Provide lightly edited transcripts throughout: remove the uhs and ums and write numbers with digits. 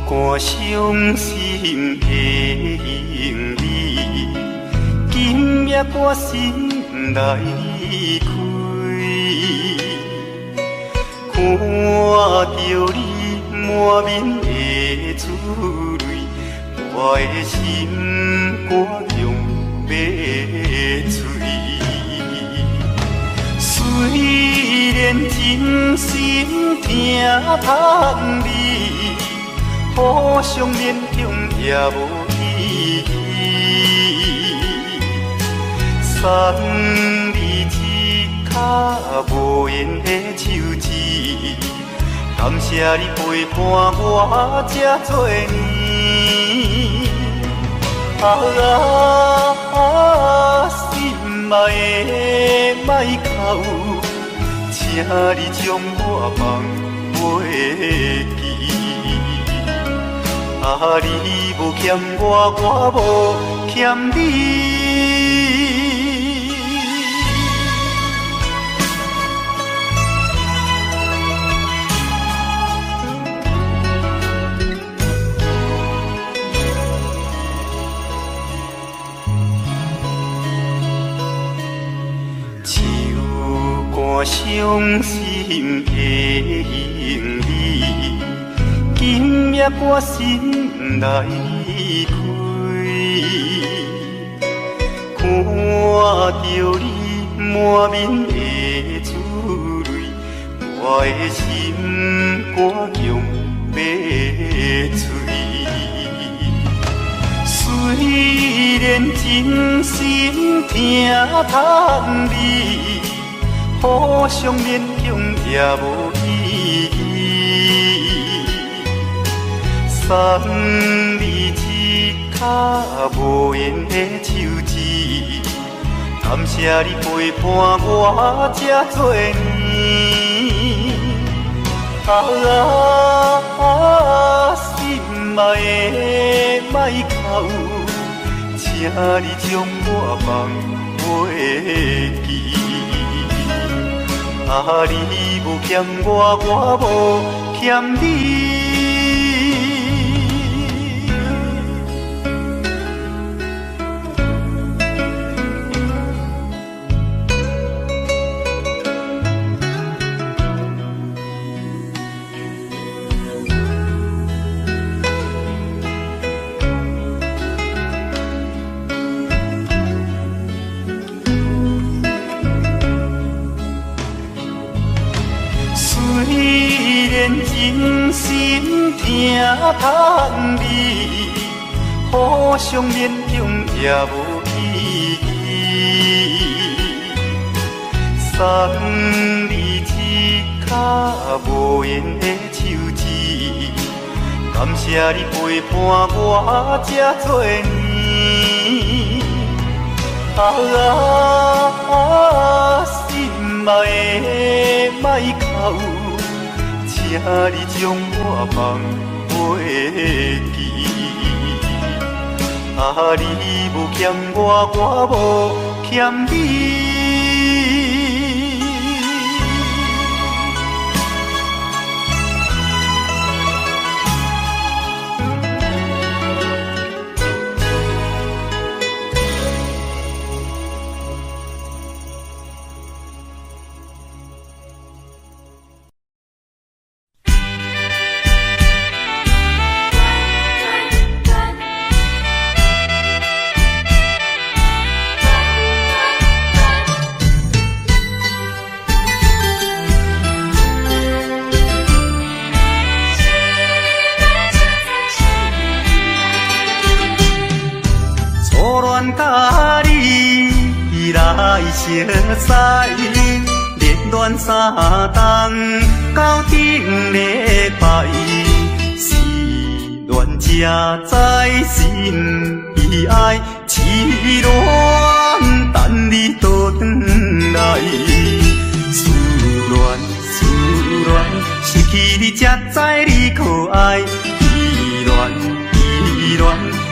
肝傷心的你，今夜我心內離開，看著你滿面的珠淚，我的心肝強欲碎。雖然真心疼痛你，互相勉強也無意義。送你一跤無緣的手指，感謝你陪伴我這多年。啊啊，心愛的莫哭，請你將我放袂記。啊，你無欠我，我無欠你。手肝傷心的你，今夜我心內開，看著你滿面的珠淚，我的心肝強欲碎。雖然真心疼痛你，互相勉強也無意義。送你一跤無緣的手指，感謝你陪伴我這多年。啊啊，心愛的莫哭，請你將我放袂記。啊，你無欠我，我無欠你。雖然真心疼痛你，互相勉強也無意義。送你一跤無緣的手指，感謝你陪伴我這多年。啊啊，心愛的莫哭，請你將我放袂記。啊，你無欠我，我無欠你。熟似，热恋三冬到顶礼拜，失恋才知心悲哀，痴恋等你倒转来，思恋思恋，失去你才知你可愛，依戀依戀，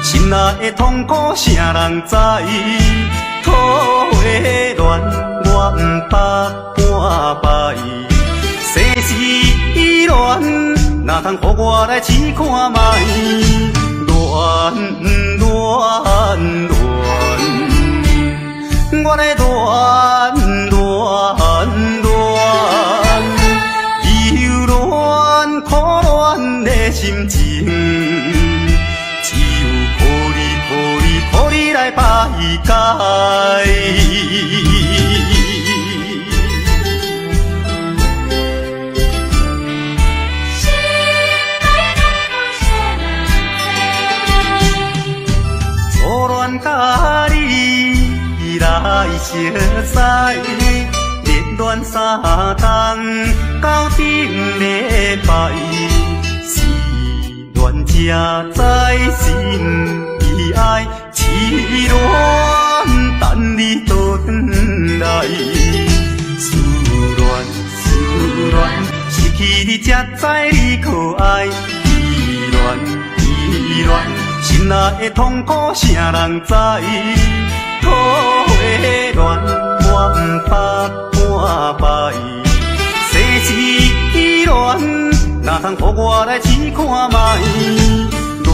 心內的痛苦啥人知？桃花恋，我毋捌半擺，世事依恋，若若通予我來試看覓？戀戀戀，我咧戀戀戀，猶戀苦戀的心情，只有靠你靠你靠你來排解。心內痛苦誰人知？初戀佮你來相知，熱戀三冬到頂禮拜，失戀才知心悲哀，痴戀等你倒轉來，思戀思戀，失去你才知你可愛，依戀依戀，心內的痛苦誰人知？桃花戀我毋捌半擺，世事依戀，若通予我來試看覓？戀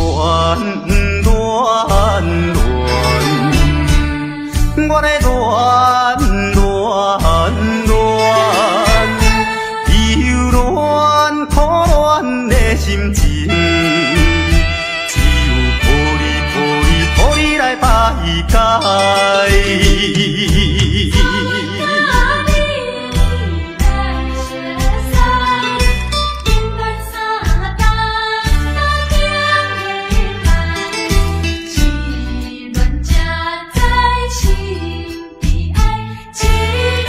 戀戀，我咧戀戀戀，猶戀苦戀的心情，只有靠你靠你靠你來排解。初戀佮你來相知，熱戀三冬到頂禮拜，失戀才知心悲哀，痴戀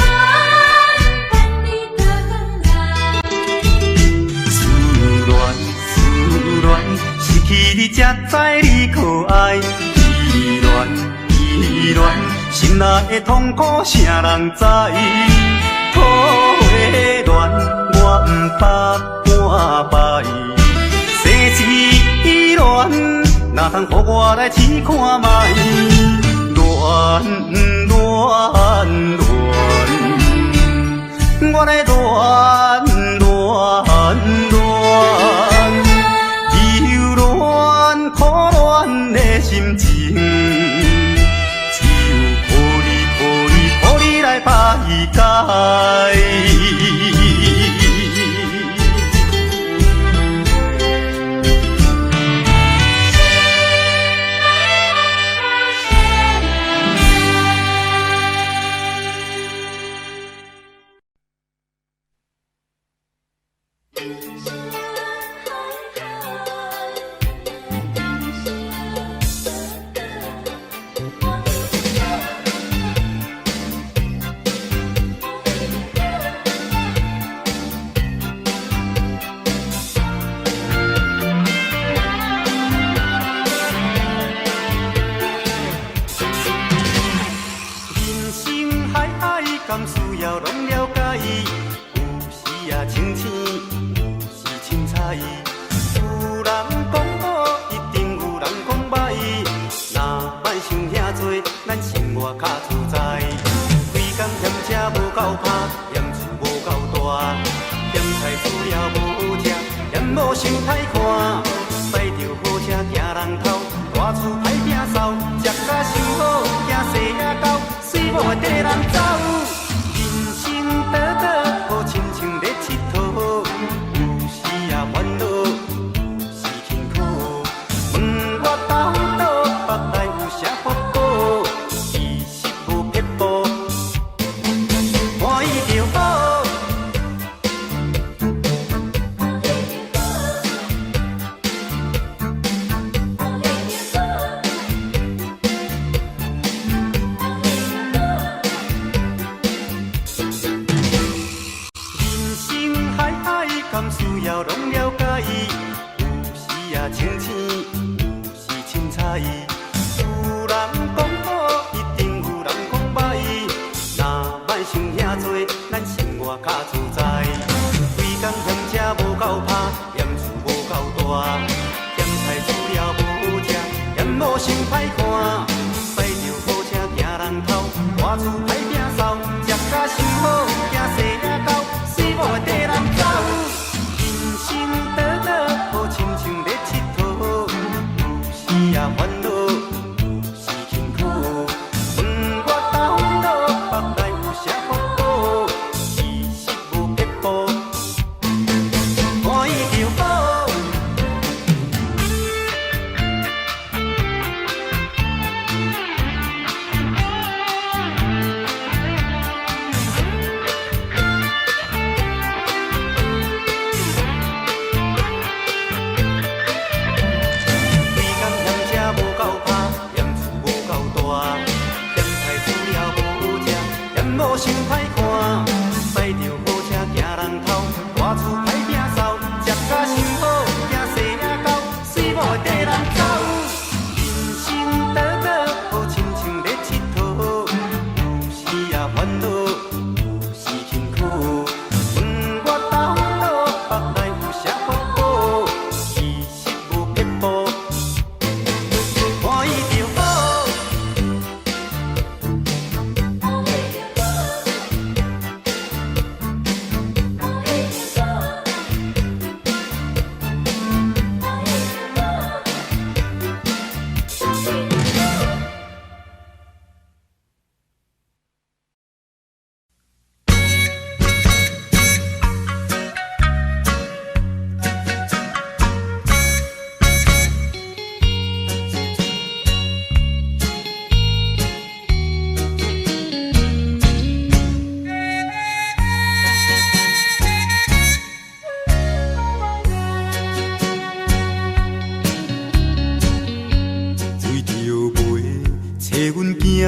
等你倒轉來。思戀思戀，失去你才知你可愛，依戀依戀，心內的痛苦誰人知？桃花戀我毋捌半擺，世事依戀，若通予我來試看覓？戀戀戀，我咧戀戀戀，猶戀苦戀的心情，只有靠你靠你靠你來排解。心內痛苦誰人知？人生海海，甘需要攏了解。有時啊清醒，有時凊彩。有人講好，一定有人講歹。若莫想遐濟，咱生活較自在。規工嫌車無夠拍，嫌厝無夠大，嫌菜煮了無好食，嫌某傷歹看。駛著好車驚人偷，大厝歹摒掃，食甲傷好，驚細仔狗，水某會綴人走。人生短短，好親像咧𨑨迌，有時也煩惱，有時辛苦。問我兜倒腹內有啥法寶？其實無撇步，歡喜就好。人生海海，甘需要攏了解？有時啊清醒，有時凊彩。有人講好，一定有人講歹。若莫想遐濟，咱生活較自在。規工嫌車無夠拍，嫌厝無夠大，嫌菜煮了無好食，嫌某傷歹看。駛著好車驚人偷，大厝歹摒掃，食甲傷好，驚細仔狗，水某會綴人走。人生短短，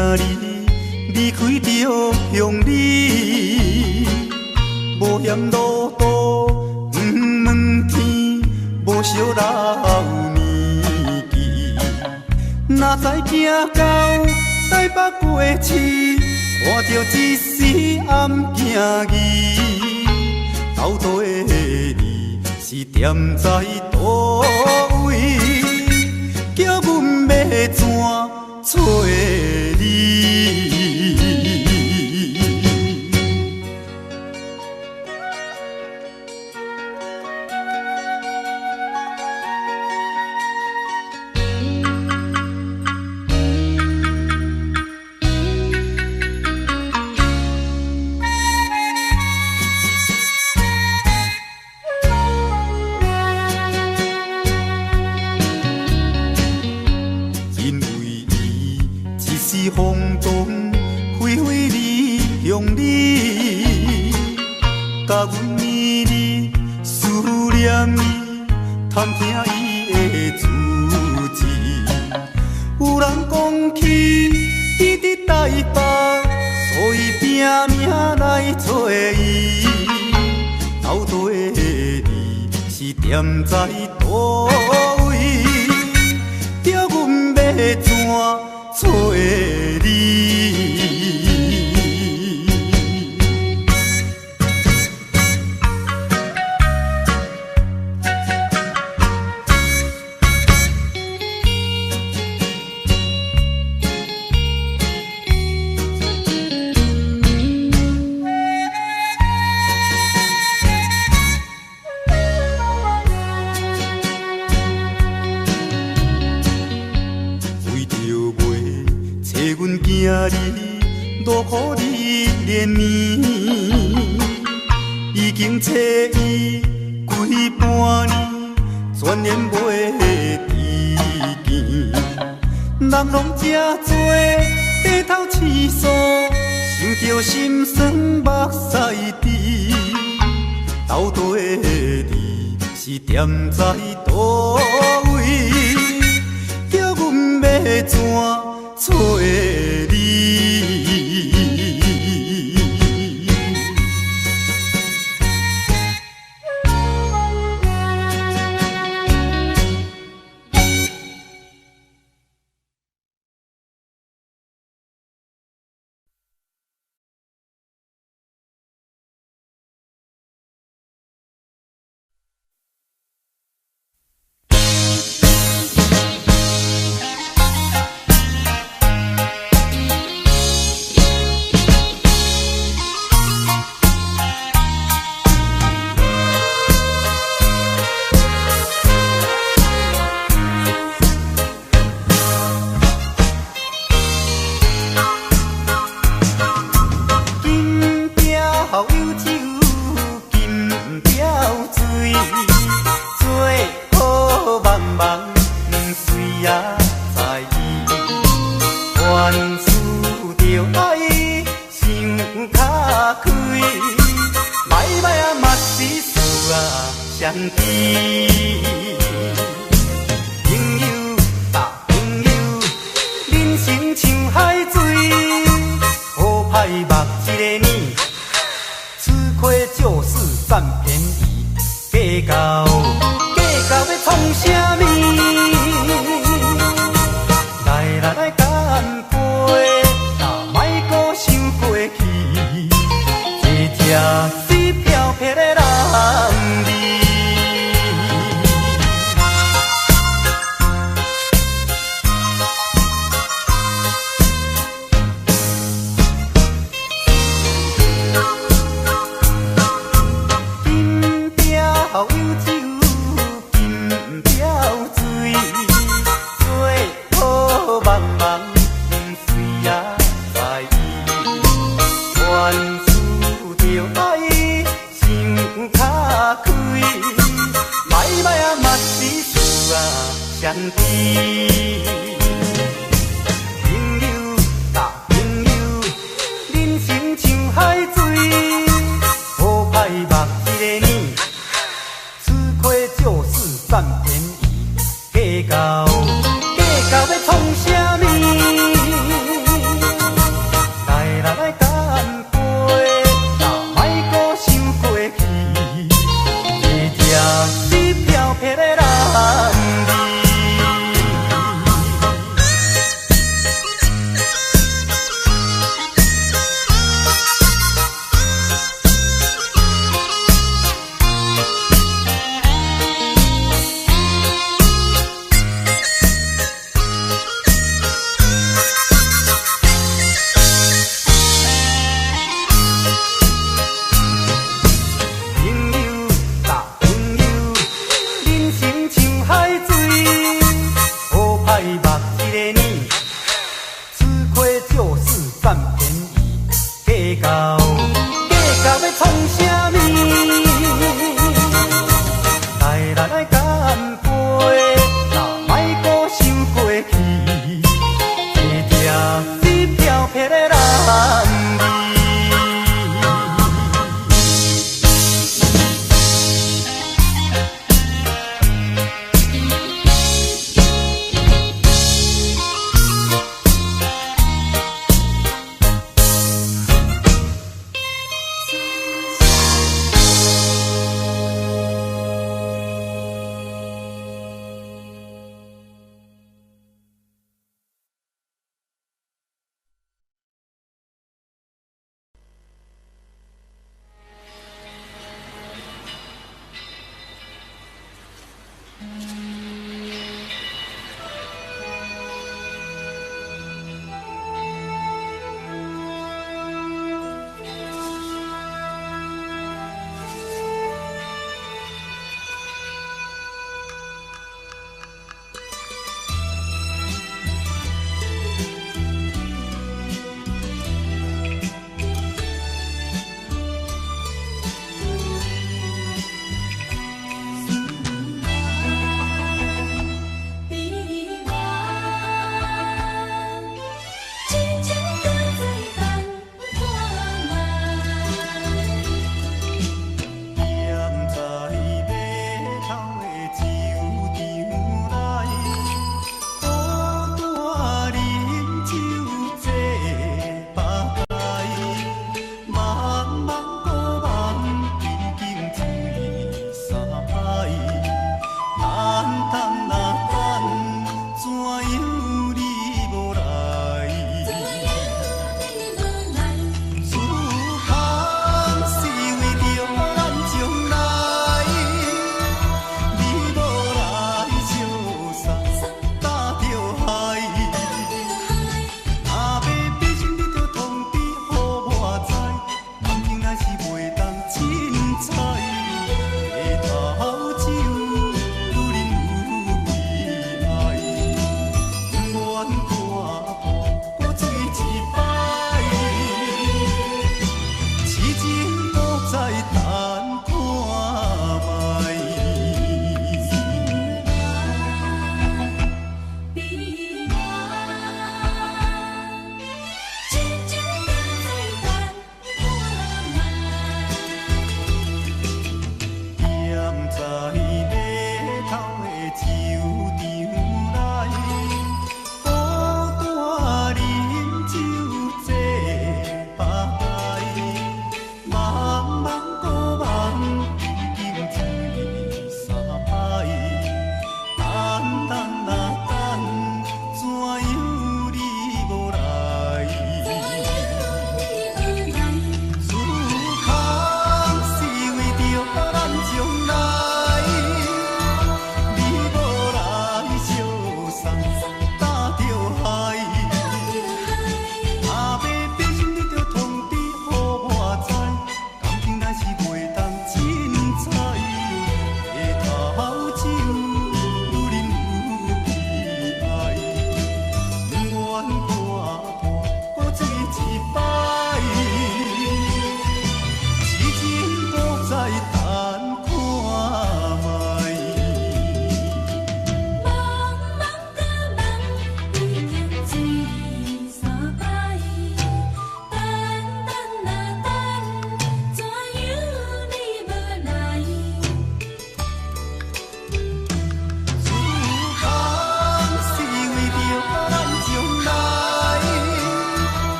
兒離開著鄉里，無嫌路途遠問天，無相留年紀。哪知行到台北過市，看著一絲暗行字，斗底的你是踮在佗位，叫阮欲怎揣你？因為伊一時衝動，飛飛離鄉里，共阮暝日思念伊，探聽伊的住址。有人講起伊佇台北，所以拼命來揣伊。到底你是踮在佗位？叫阮欲怎揣你？為著袂揣阮囝兒，勞苦你連年，已經揣伊幾半年，全然袂知見。人攏這濟低頭思索，想著心酸目屎滴。到底你是踮在佗位？叫阮欲怎揣你？金表有酒，金表水，做好茫茫，毋随啊在意。凡事著爱想較開，歹歹啊嘛是事啊相知。朋友搭朋友，人生像海水，好歹目一个耳，吃虧就是佔便宜，計較計較欲創啥物？來來來乾杯，啊，莫閣想過去，這才是飄撇的人味。金表有酒，金表水，做好茫茫，毋随啊在意。凡事著愛想較開，歹歹啊嘛是事啊相知。朋友搭朋友，人生像海水，好歹目一个耳，吃虧就是佔便宜，計較計較欲創啥物？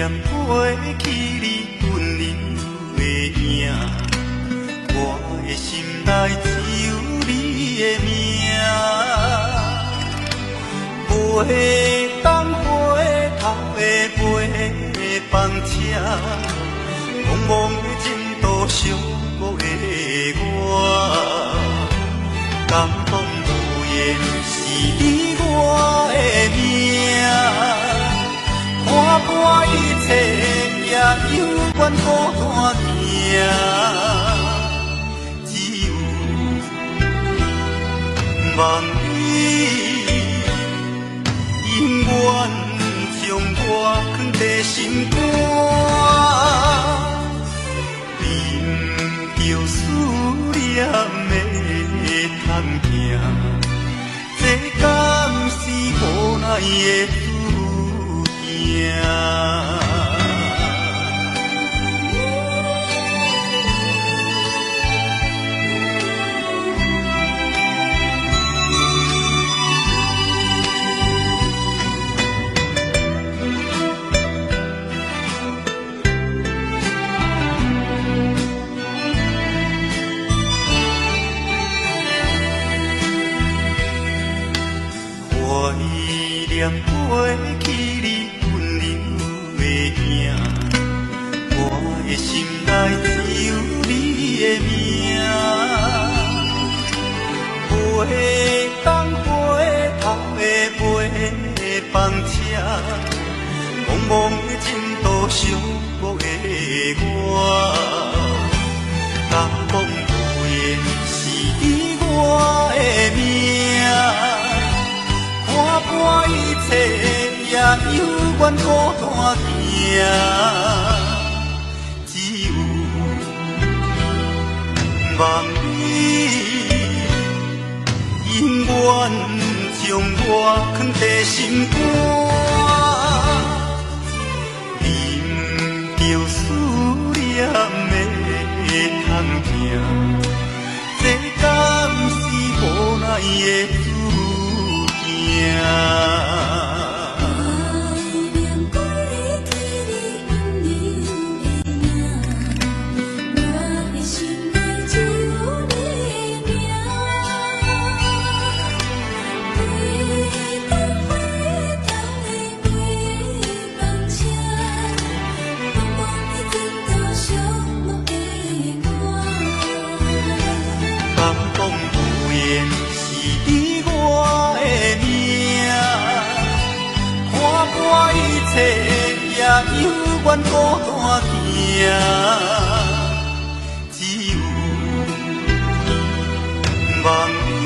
念過去你溫柔的影，我的心內只有你的名。袂當回頭的，袂放車，茫茫的前途寂寞的我，敢講無緣是你我的命。看破一切，也猶原孤單行，只有望你永遠將我囥佇心肝，忍著思念的痛疼，這敢是無奈的注定？懷念過去你溫柔的影，我的心內只有你的名。袂當回頭的，袂放車，茫茫的前途寂寞的我，敢講無緣是你我的命。看破一切，也猶原孤單行，只有望你永遠將我囥佇心肝，忍著思念的痛疼，這敢是無奈的注定？懷念過去你溫柔的影，我的心內只有你的名。袂當回頭的，袂放車，茫茫的前途寂寞的我。敢講無緣是你我的命，看破一切，也猶原孤單行，只有望你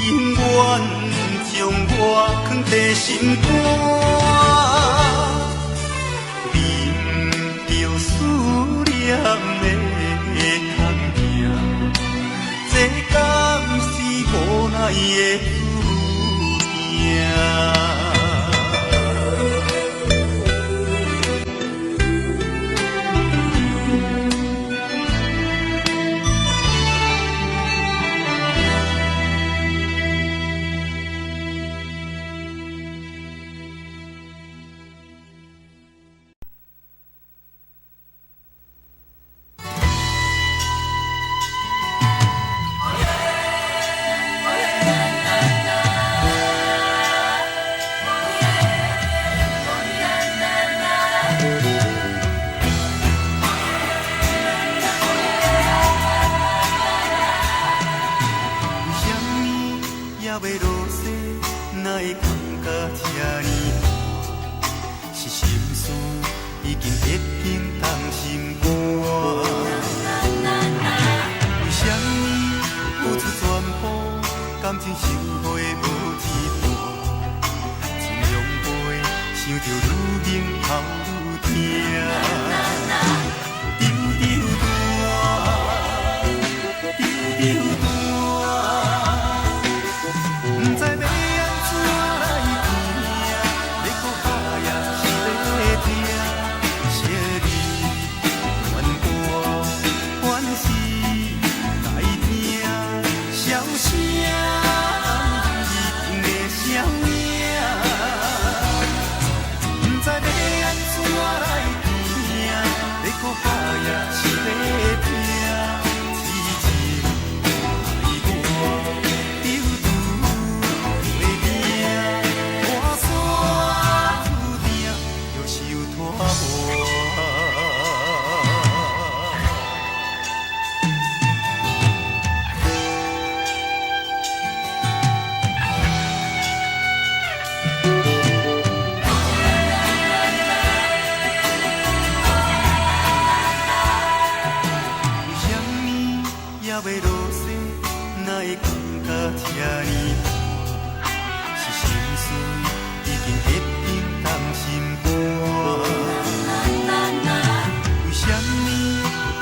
永遠將我囥佇心肝，忍著思念的痛疼，這敢是無奈的注定？欲落雪，哪會感覺這呢寒？是心事已經結冰凍心肝。為啥物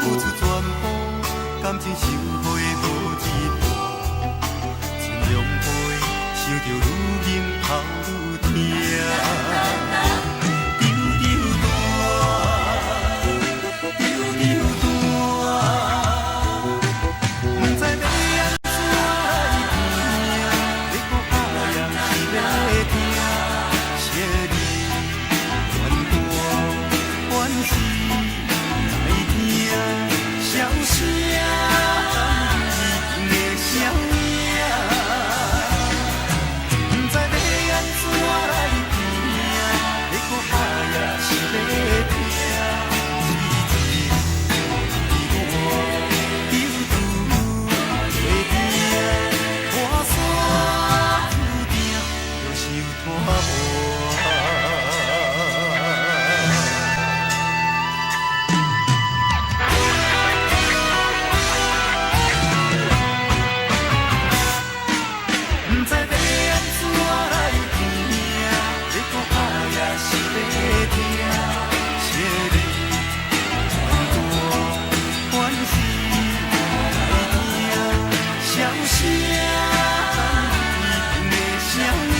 付出全部，感情收穫的無一半？真狼狽，想著愈忍頭愈疼。丟丟大，丟丟大，毋知欲按怎來拼，欲閣拍也是欲疼，惜你怨大，還是來聽痟聲的聲影。毋知欲按怎來拼，欲閣拍也是欲疼，痴情的我丟拄袂定，拖煞注定著受拖磨。毋知欲按怎來拼，欲閣拍也是欲疼，惜你怨大，還是來聽痟聲的聲影。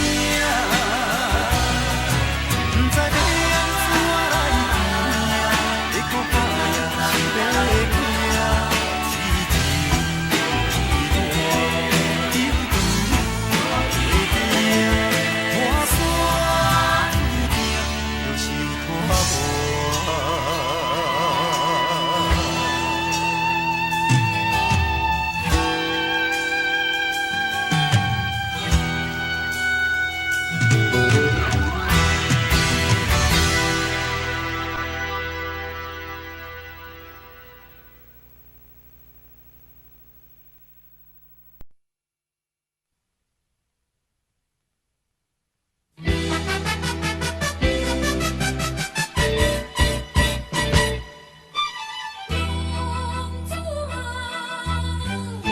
毋知欲按怎來拼，欲閣拍也是欲疼，痴情的我丟拄袂定，拖煞注定著受拖磨。浪子啊，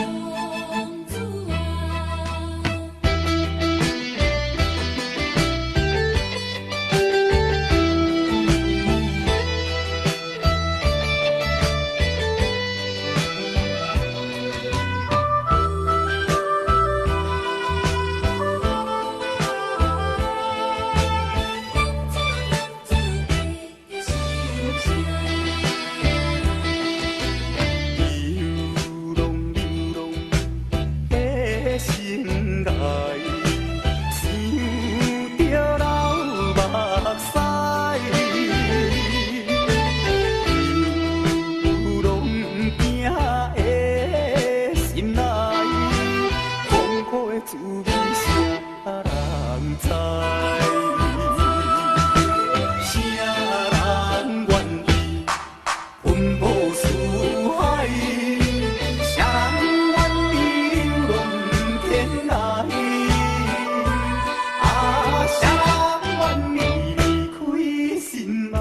浪子啊。浪子浪子的心聲。流浪流浪的生涯，想著流目屎。流浪行的心內，痛苦的滋味誰人知？誰人願意奔波四海？誰人願意流浪天涯？啊，誰人願意離開心愛？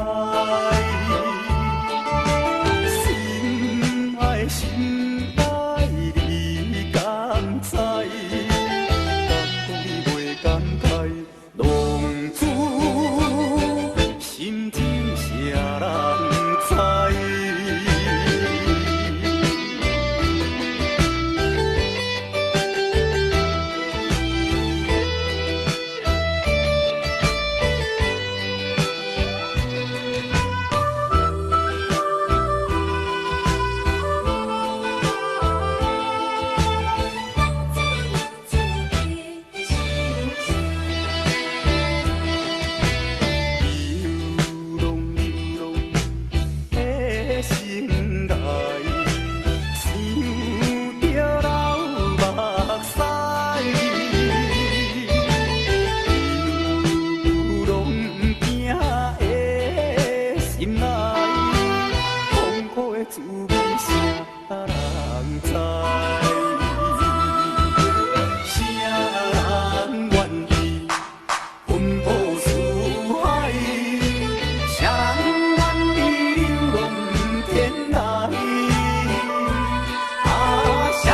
心愛心愛，你敢知？敢講你袂感慨，浪子心情誰人知？浪子浪子的心聲。流浪流浪的生涯，想著流目屎。流浪行的心內，痛苦的滋味誰人知？誰人願意奔波四海？誰人願意流浪天涯？啊，誰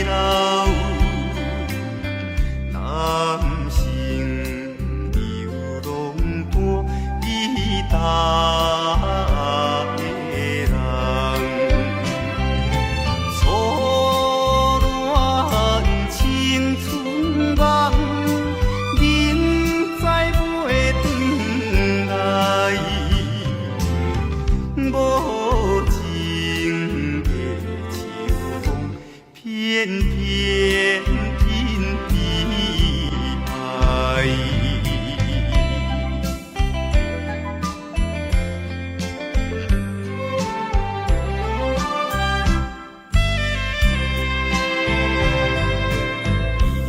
老，男生流浪半伊逐个人。初恋青春梦，明知袂转来，无情的秋风，偏偏引悲哀。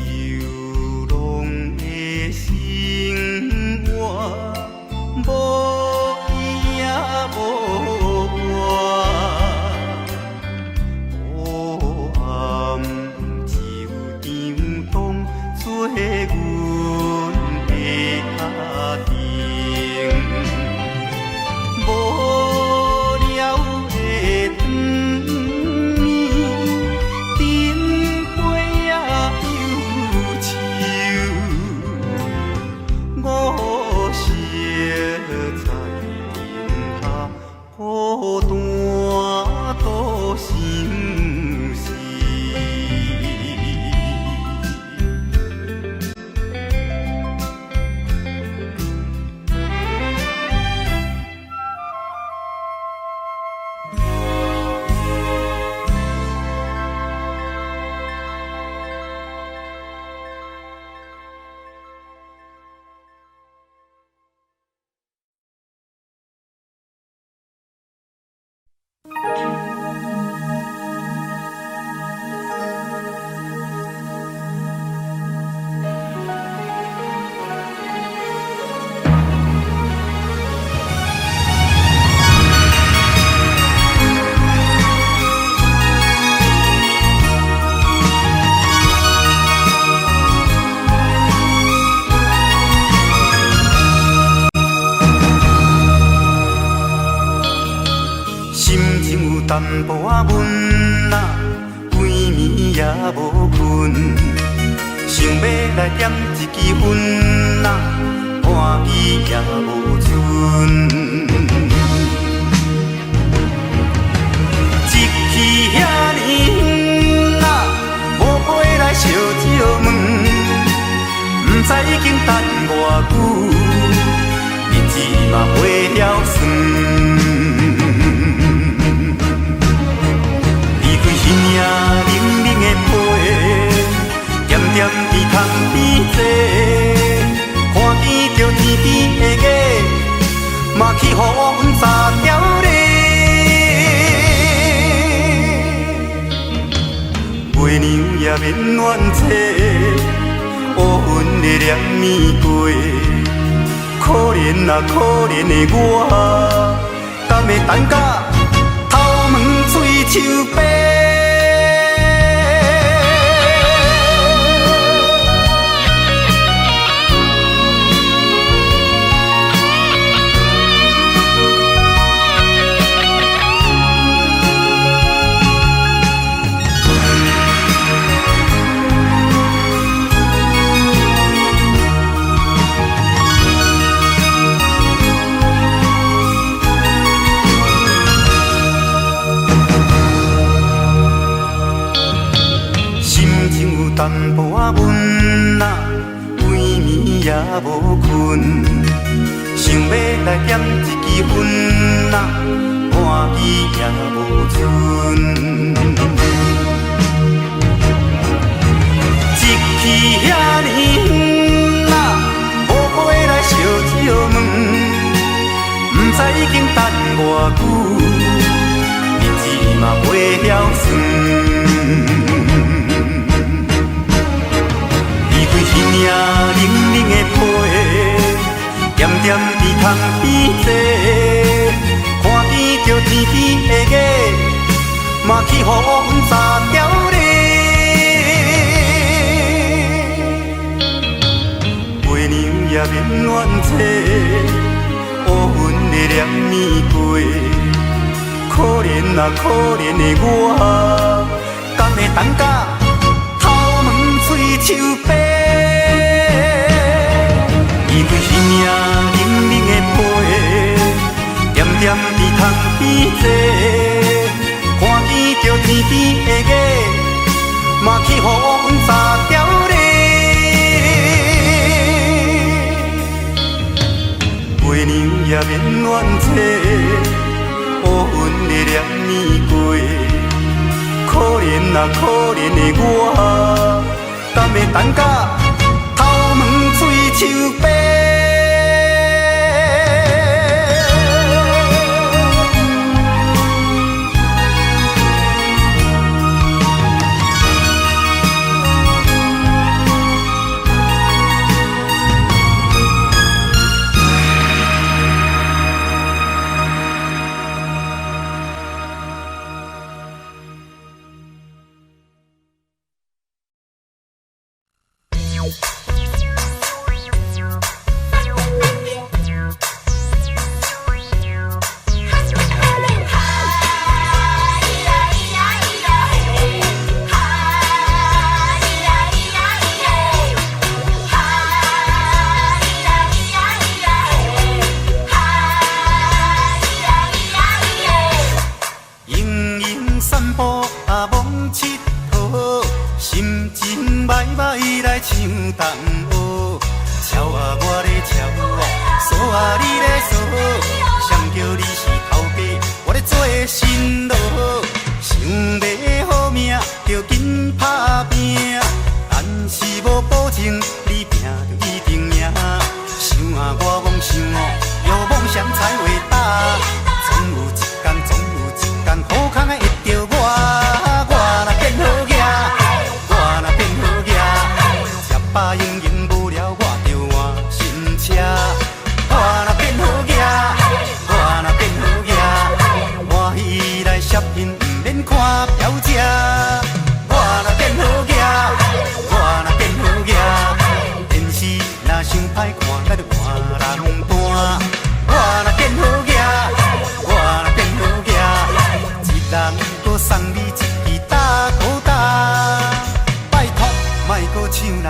流浪的生活，无依也无伴，黑暗就像当作阮的脚灯。无聊的灯暝，灯杯也忧愁，五色彩灯下，孤单度相思。心情有淡薄仔闷啊，规暝也无睏，想欲来点一支烟啊，半支也无剩。一去遐呢远啊，无过来相借问，毋知已经等偌久，日子嘛袂晓算。离开彼领冷冷的被，点点伫窗边坐，看见著天边的月，嘛去予阮三条咧。月娘也免怨嗟，乌云的连暝过，可怜啊可怜的我，敢会等甲头毛喙鬚白？心情有淡薄仔闷啊，规暝也无睏，想欲来点一支烟啊，半支也无剩。一去遐呢远啊，无过来相借问，毋知已经等偌久，日子嘛袂晓算。离开彼领冷冷的被，点点伫窗边坐，看见著天边的月，嘛去予阮三条咧。月娘也免怨嗟，乌云的连暝过，可怜啊可怜的我，敢会等甲樹白。伊规性命人民的批，点点伫窗边坐，看见著天边的月，嘛去予乌云罩掉咧。月娘也免怨嗟，乌云的连年过，可怜啊可怜的我，敢会等甲头毛喙树白？闲闲散步啊，罔𨑨迌，心情歹歹来唱同学。笑啊我咧笑啊，说啊你咧说，谁叫你是头家，我咧做新郎。想欲好命，就紧拍拼，但是无保证你拼就一定赢。想啊我妄想哦，有梦想才会大。总有一天，总有一天，好康的会著我。我若变好额，我若变好额，食饱闲闲无聊，我就换新车。我若变好额，我若变好额，欢喜来 shopping，毋免看表车。我若变好额，我若变好额，电视若伤歹看，咱就换人单。我若变好额，我若变好额，一人阁送你一支大哥大，拜托莫阁唱啦。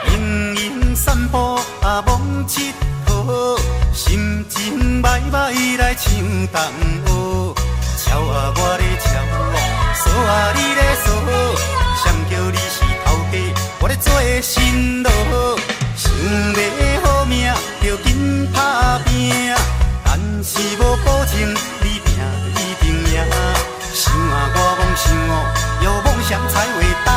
闲闲散步啊，罔𨑨迌，心情歹歹来唱同学。笑啊我咧笑哦，说啊你咧说，谁叫你是头家，我咧做新郎。想欲好命，就紧拍拼，但是无保证你拼就一定赢。想啊我妄想哦，有梦想才会大，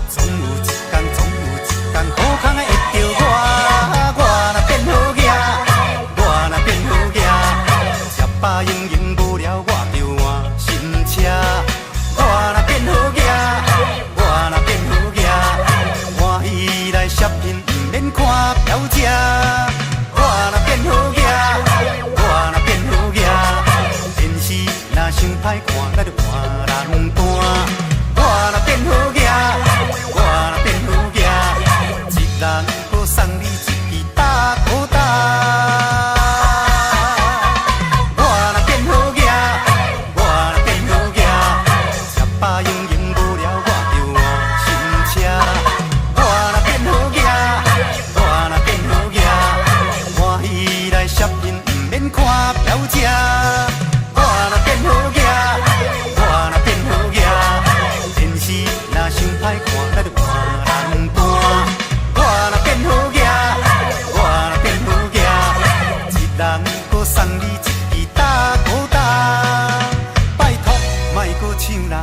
总有一天，总有一天，好康的会著我。我若变好额，我若变好额，食饱闲闲无聊，我就换新车。我若变好额，我若变好额，欢喜来 shopping，毋免看表车。我若变好额，我若变好额，电视若伤歹看，咱就换人单。我若变好额，我若变好额，一人阁送你一支大哥大。我若变好额，我若变好额，食饱闲闲无聊，我就换新车。我若变好额，我若变好额，欢喜来 shopping，毋免看表车。我若变好额，我若变好额，电视若伤歹看，咱就换人单。我若变好额，我若变好额，一人阁送你一支大哥大，拜托莫阁唱啦。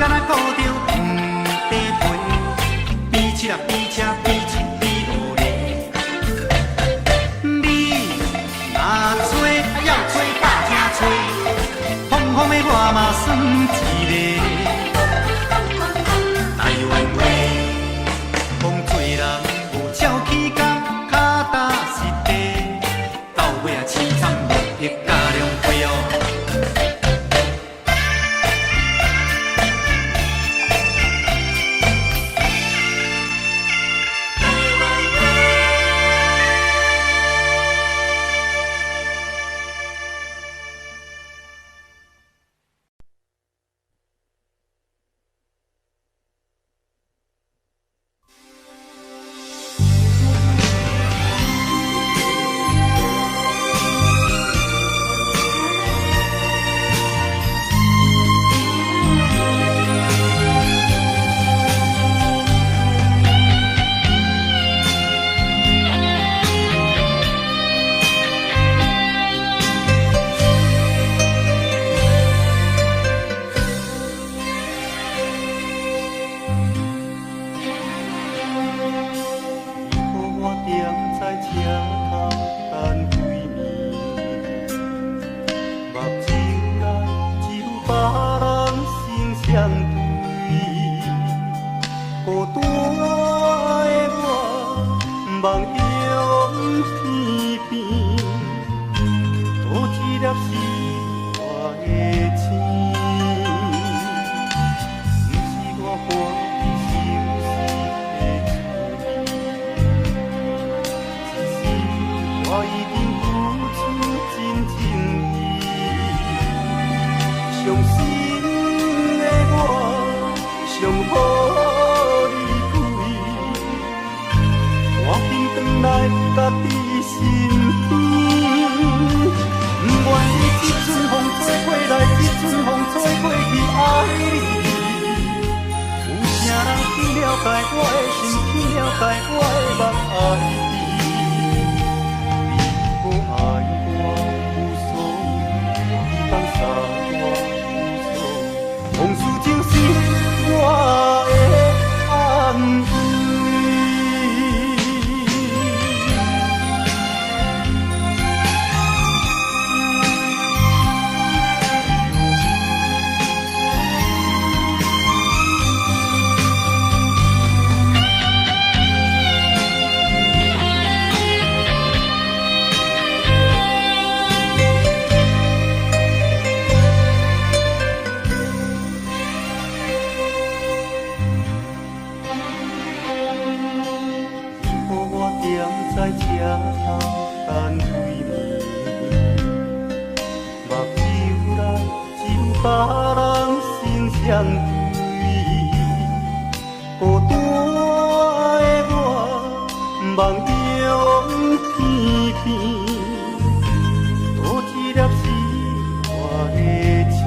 敢若顧著黃地皮，比七啊比車比七比五个。你若吹啊要吹大聲吹，風風的我嘛算一个。台灣話，講做人無超起工，跤踏實地，到尾啊凄慘落魄甲兩回哦。你予我踮在車頭等幾暝，目睭內只有別人心相對，孤單的我夢向天邊，倒一粒是我的星，毋是我歡喜受死的滋味。只是我已經付出真情意，傷心的我上好離開，趕緊轉來家己身邊。不願意這陣風吹過來，這陣風吹過去，愛你。有啥人去了解我的心，去了解我的夢愛你？你無愛我無所謂，你放捨我無所謂，往事就是我的安慰。你予我踮在車頭等幾暝，目睭內只有別人心相對，孤單的我夢向天邊，倒一粒是我的星，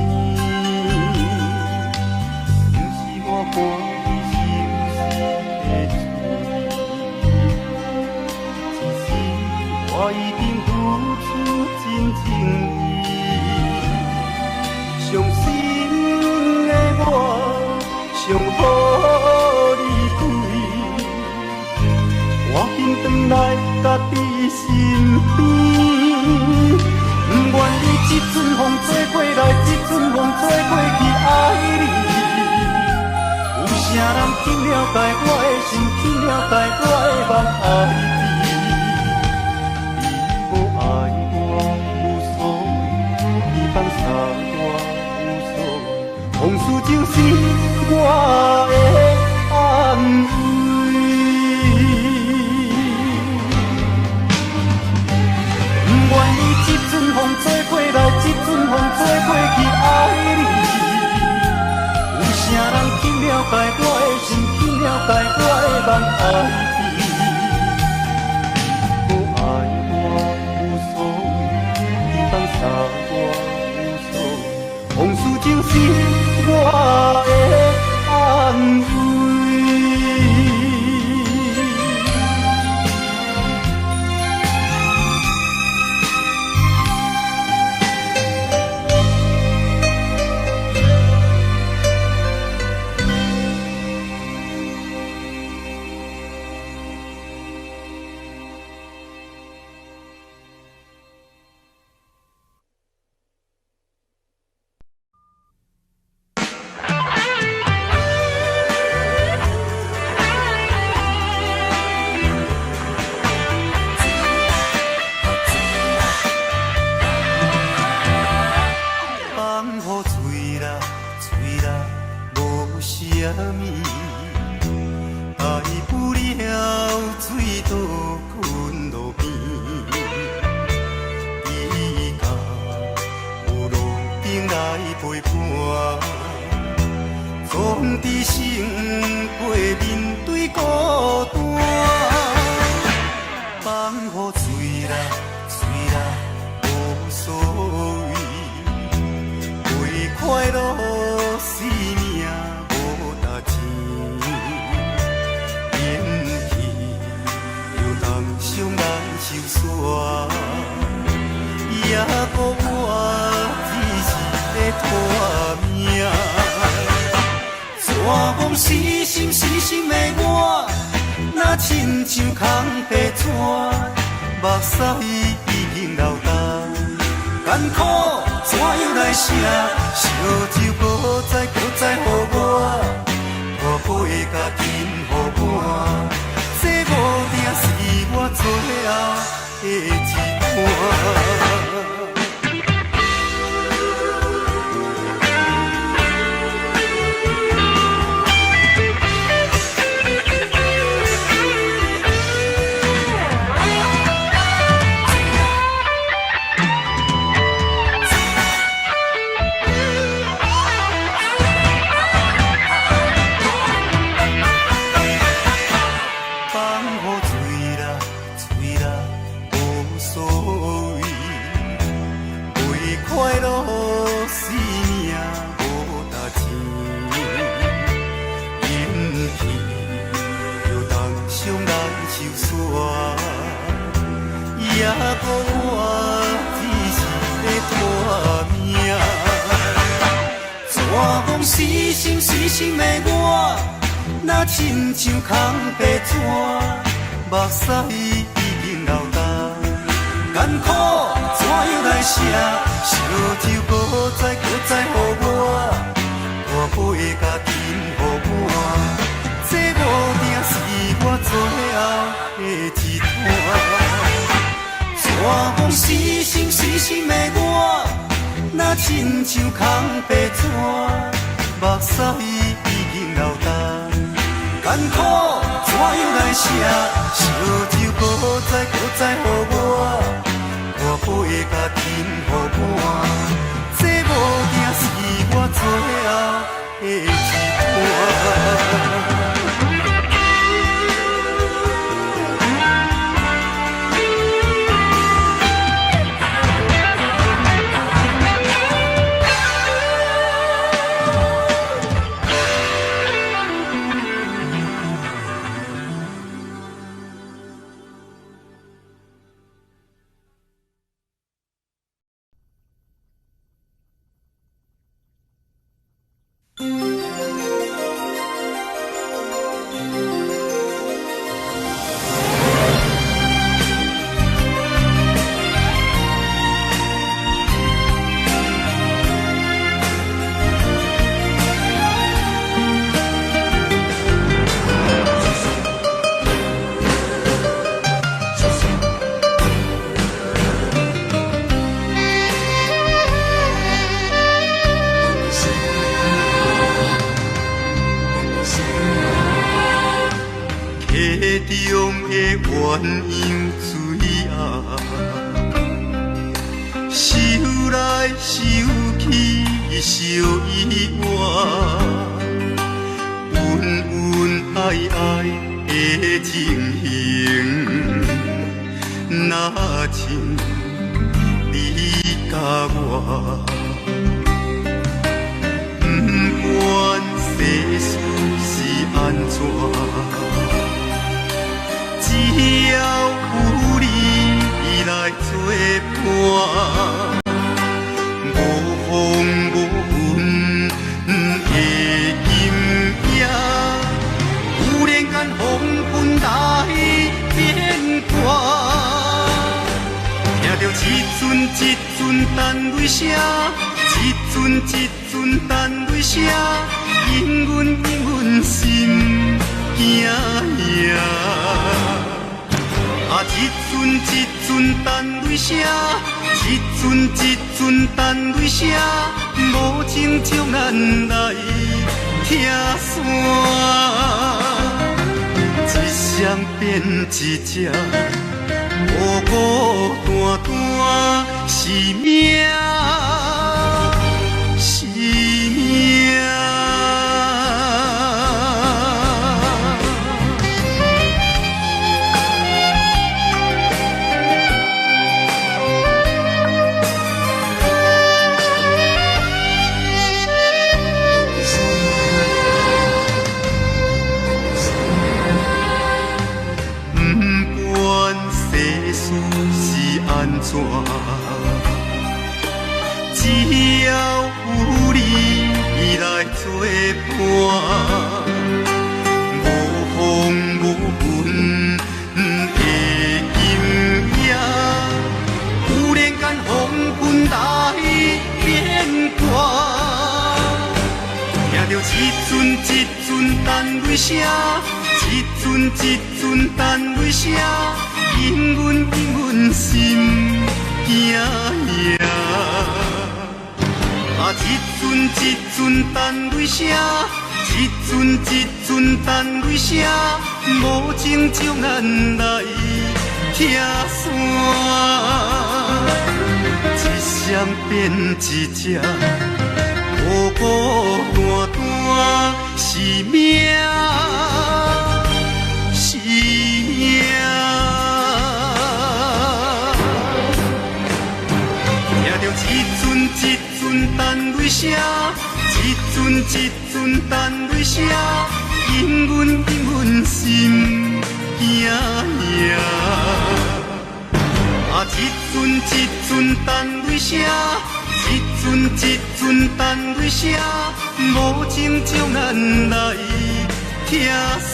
毋是我歡喜受死的滋味。只是我已經付出真情意，傷心的我上好離開，趕緊轉來家己身邊。不願意這陣風吹過來，這陣風吹過去，愛你。有啥人去了解我的心，去了解我的夢愛你？你無愛我無所謂，你放捨我無所謂，往事就是我的安慰。不願意這陣風吹過來，這陣風吹過去，愛你。有啥人去了解我的心，去了解我的夢愛你？你無愛我無所謂，你放捨我無所謂，往事就是我的安慰。不了醉倒睏路邊，伊甲有路燈來陪伴，總得勝過面對孤單。放予醉啦，醉啦，無所謂，為快樂生命無值錢，緣起就當相來相煞，也閣我只是咧拖命。怎讲死心死心的我，若親像空白紙，目屎已經流干，艱苦怎樣來寫？燒酒閣再閣再予我，大杯共金予我，這無定是我最後的一段。放予醉啦，醉啦，無所謂，為快樂生命無值錢，緣起就當相來相煞，也閣我只是咧拖命。怎講死心死心的我，若親像空白紙，目屎已經流干，艱苦怎樣來寫？燒酒閣再閣再予我，大杯共金予我，這無定是我最後的一段。怎講死心死心的我，若親像空白紙，目屎已經流干，艱苦怎樣來寫？燒酒閣再閣再予我，大杯共金予我，這無定是我最後的一段。溪中的鸳鸯水仔，想來想去相依偎，恩恩愛愛的情形，若像你佮我，不管世事是按怎。只要有你來作伴，無風無雲的今夜，忽然間黃昏來變卦，聽著一陣一陣陳雷聲，一陣一陣陳雷聲，引阮引阮心驚呀。啊！一陣一陣陳雷聲，一陣一陣陳雷聲，無情將咱來拆散。變一隻，孤孤單單是命，是命。不管世事是按怎，只要有你來作伴，無風無雲的今夜，忽然間黃昏來變卦。聽著一陣一陣等雷聲，一陣一陣等雷聲，引阮引阮心驚呀。啊，一陣一陣等雷聲，一陣一陣等雷聲，無情將咱來拆散。一雙變一隻，孤孤單單是命，是命。聽著一陣一陣等雷聲，一陣一陣等雷聲，引阮引阮心驚呀。啊，一陣一陣等雷聲，一陣一陣等雷聲，無情將咱來拆散。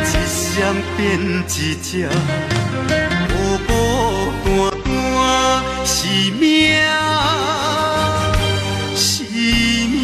一雙變一隻，孤孤單單是命，是命。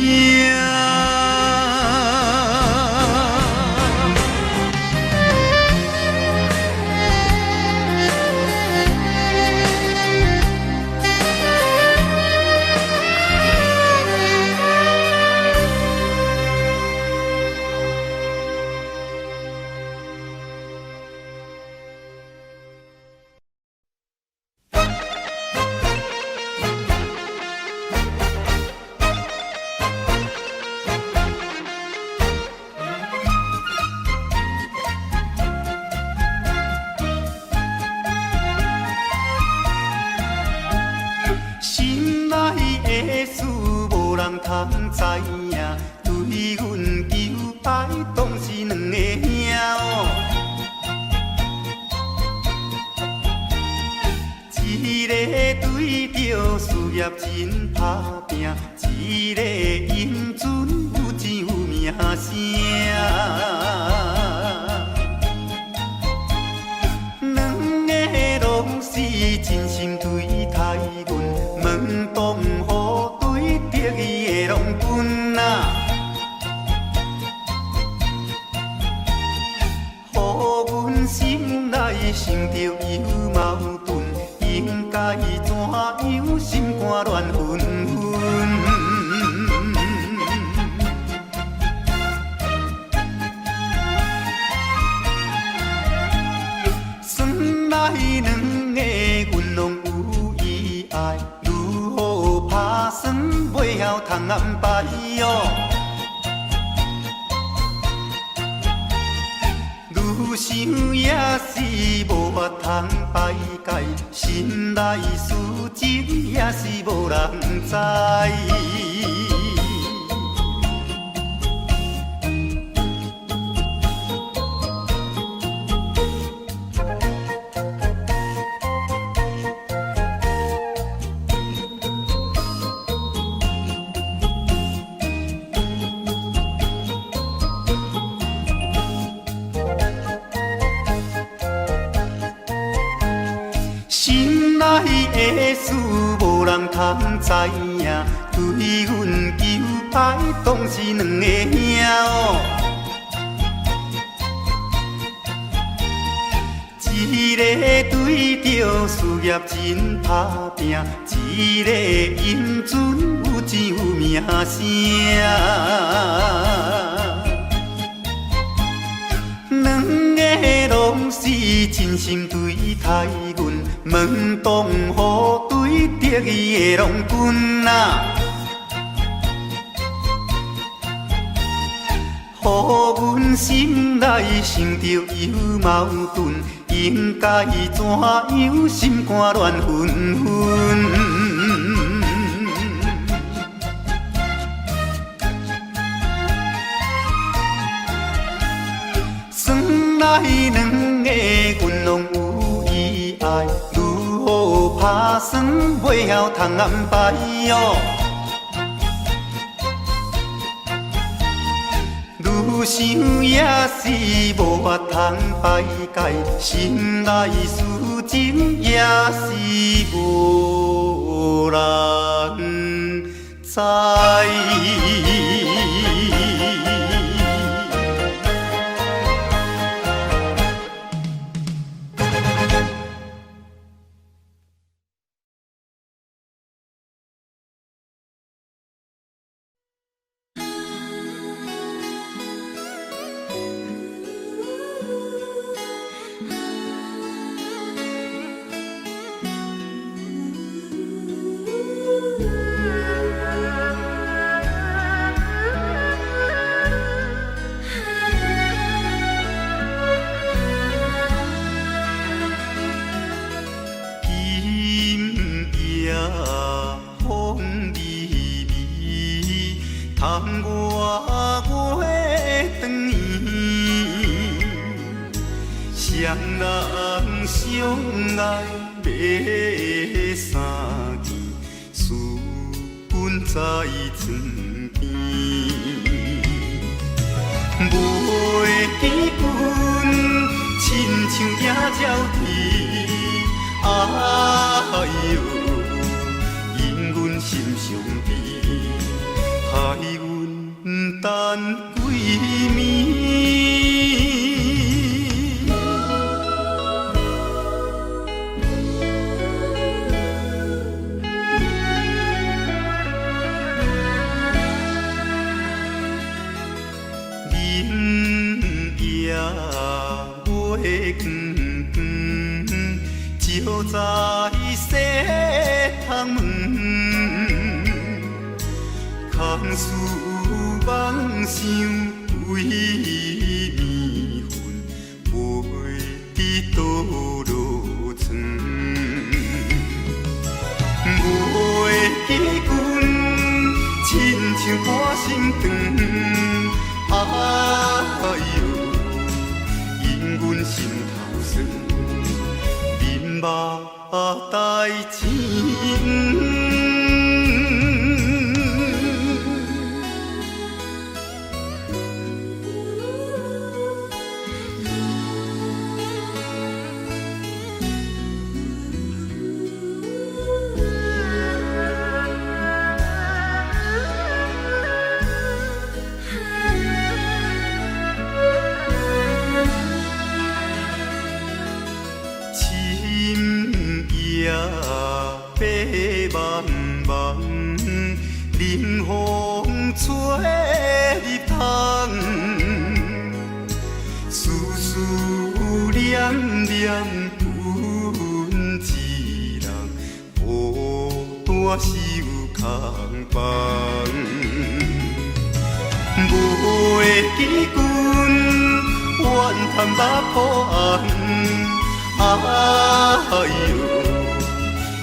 心內的事無人通知影，對阮求愛當是兩个兄哦。一個對著事業真打拼，一個英俊有錢有名聲。兩个攏是真心對待阮，門當戶對得意的郎君啊，予阮心內想著有矛盾，應該怎樣心肝亂紛紛。算來兩个阮攏有意愛，如何拍算袂曉通安排哟？愈想也是無法通排解，心內事情也是無人知。心內的事無人通知影，對阮求愛當是兩个兄哦。一個對著事業真打拼，一個英俊有錢有名聲。你真心對待阮，問當何對得意的郎君啊？予阮心內想著有矛盾，應該怎樣心肝亂紛紛？算來兩个阮攏有意愛，如何拍算袂曉通安排喲？愈想也是無法通排解，心內事情也是無人知。今夜風微微，窗外月轉圓，雙人相愛欲相見，思阮在床邊。袂記阮，親像野鳥啼，哎喲，因阮心傷悲，害阮等幾暝。今夜月光光，照在西窗門，空思妄想規暝魂，袂知倒落床。袂記阮，親像半心腸，哎喲，因阮心頭酸，面目帶青。深夜白茫茫，冷風吹入窗，思思念念阮一人，孤單守空房。袂記阮，怨叹目苦紅。哎喲，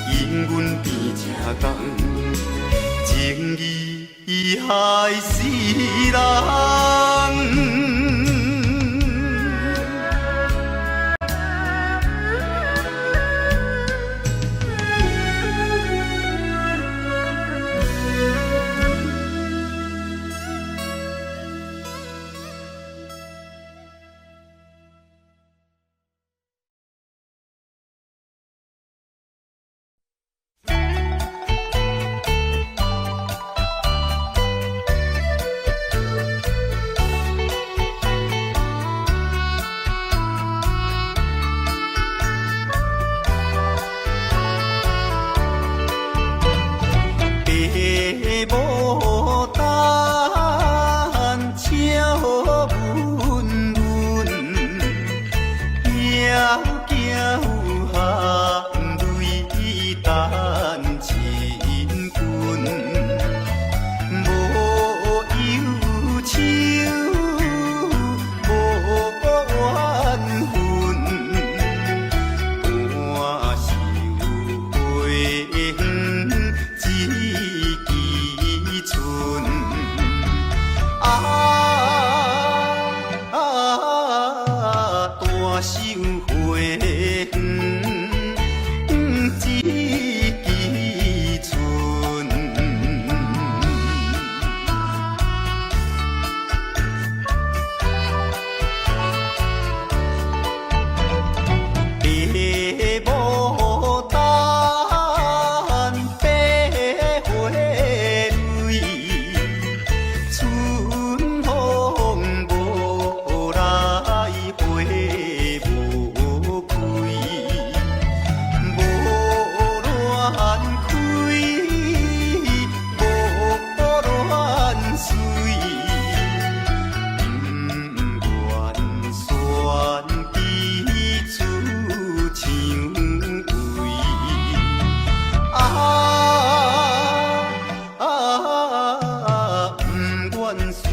因阮變這重，情義害死人。手花園一支春。爸母等白花蕊，春風無來花無開，無亂開，無亂水，毋願選枝出薔薇。啊啊，毋願選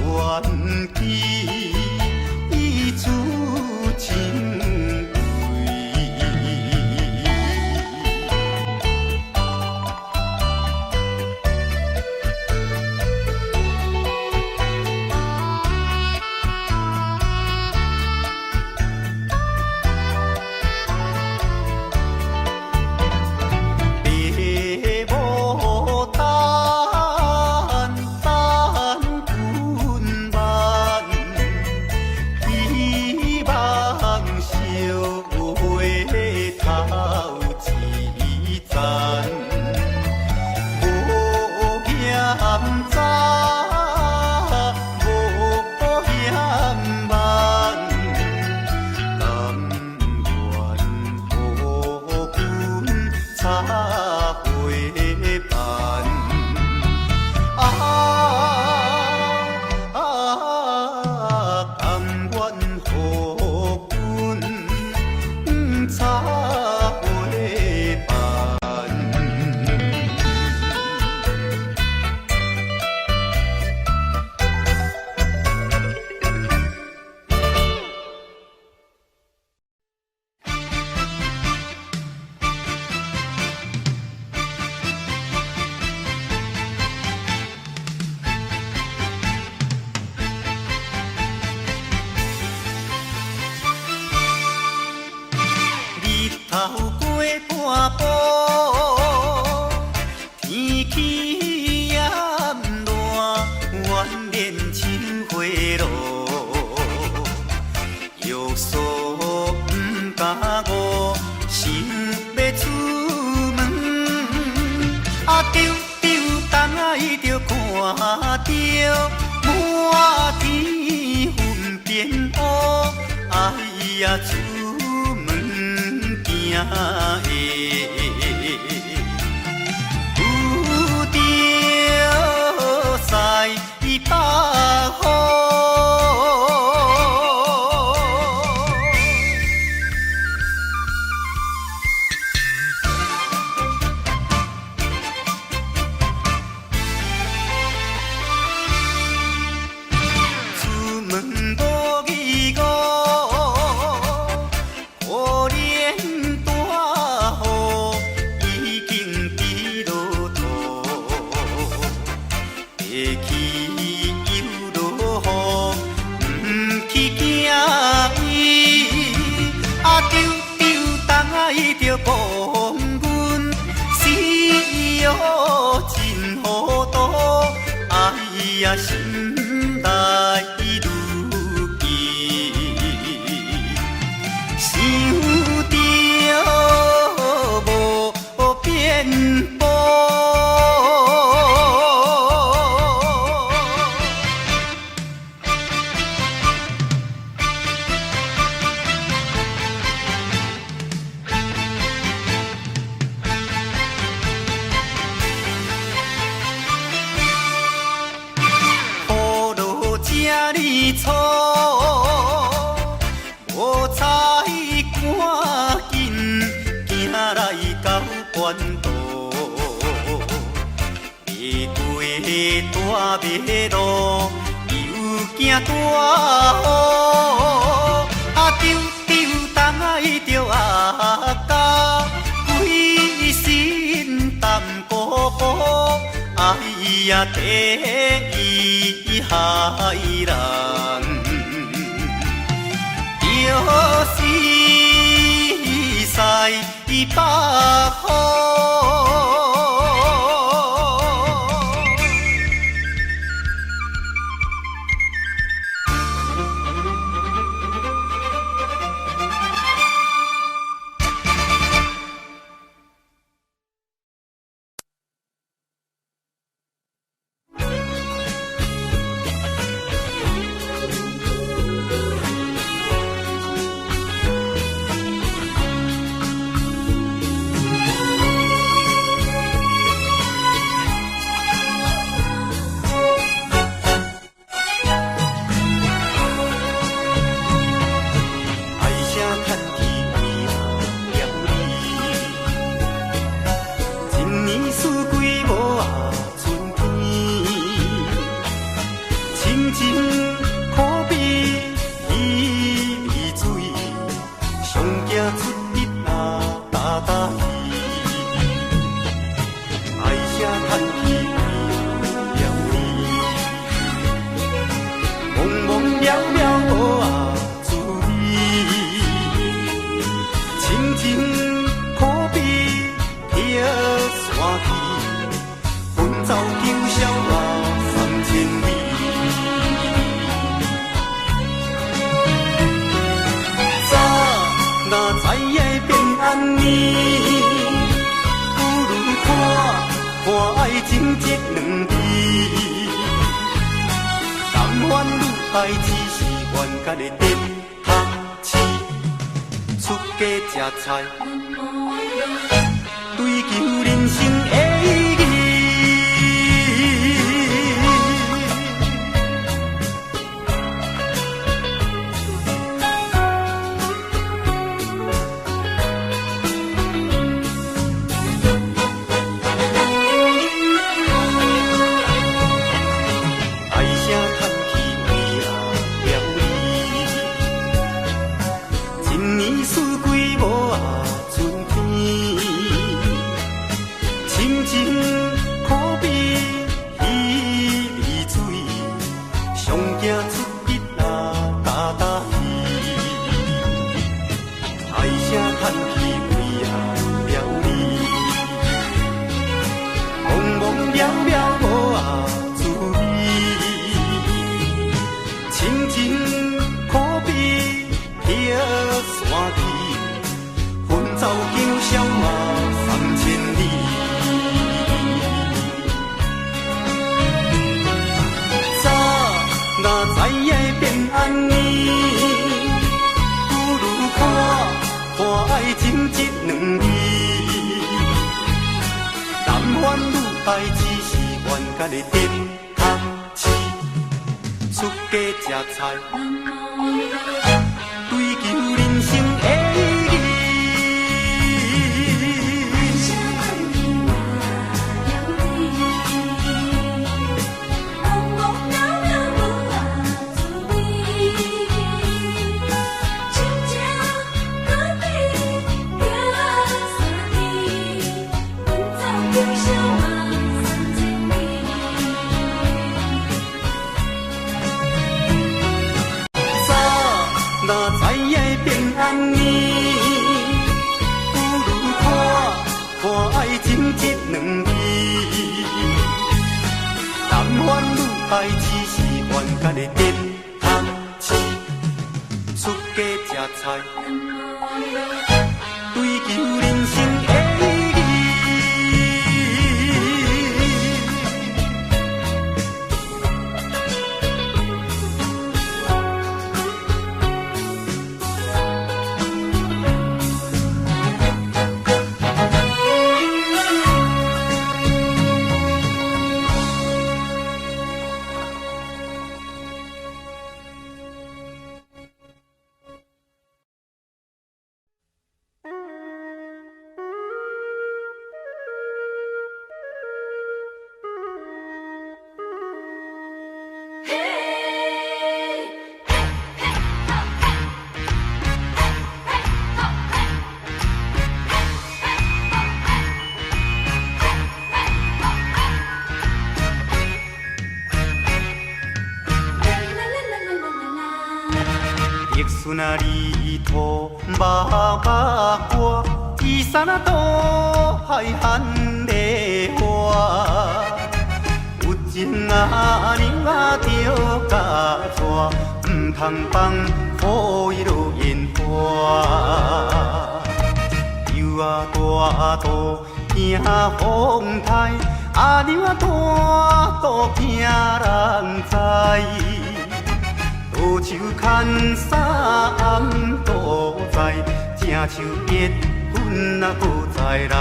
枝出薔薇。爸母等等阮慢，希望相会頭一層，無嫌早，無嫌慢，甘願予阮插花瓣。啊啊，甘願予阮插花瓣。日頭過半晡，天氣炎熱，怨連像火爐，約束毋敢誤，想欲出門，啊，丟丟東仔伊就看著滿天雲變烏，哎呀，出門驚會遇著西北風。出門無疑誤，可憐大雨已經佇落塗，下去又落雨，毋去驚伊。啊，丟丟東仔伊著講阮死喲真糊塗，哎呀，心內愈記，想著無變步。雨落這呢粗，無彩趕緊行來到關渡，袂過大馬路，又驚大雨。啊，丟丟東仔伊著阿甲，規身澹糊糊，哎呀，第一害人，就是北雨。唉声叹气为了你，一年四季无啊春天，亲情可比鱼味水，上惊出日啊焦焦去。唉声叹气为了你，茫茫渺渺无啊滋味，亲情可比铁山去，奔走九霄啊三千里。早若知影变按呢，不如看看爱情这两字。男欢女爱只是冤家的电读书，出家食菜，追求人生的意义。唉声叹气为了你，一年四季无啊春天，亲情可比鱼味水，上惊出日啊焦焦去。唉声叹气为了你，茫茫渺渺无啊滋味，亲情可比铁山去，奔走九霄啊三千里。早若知影变按呢，不如看看爱情这两字。男欢女爱只是冤家的电读书，出家食菜，追求人生的意义。茫茫渺渺无啊滋味，亲情可比铁山去，奔走九霄啊三千里。早若知影变按呢，不如看看爱情这两字。男欢女爱只是冤家的电读书，出家食菜，追求人生的意义。玉孙啊，你涂目目我，伊披山渡海喊的我，有情阿娘啊著共娶，毋通放予伊落烟花。游仔大肚惊风台，阿娘啊大肚惊人知。倒手牵衫暗肚在，正手结婚啊阁再来。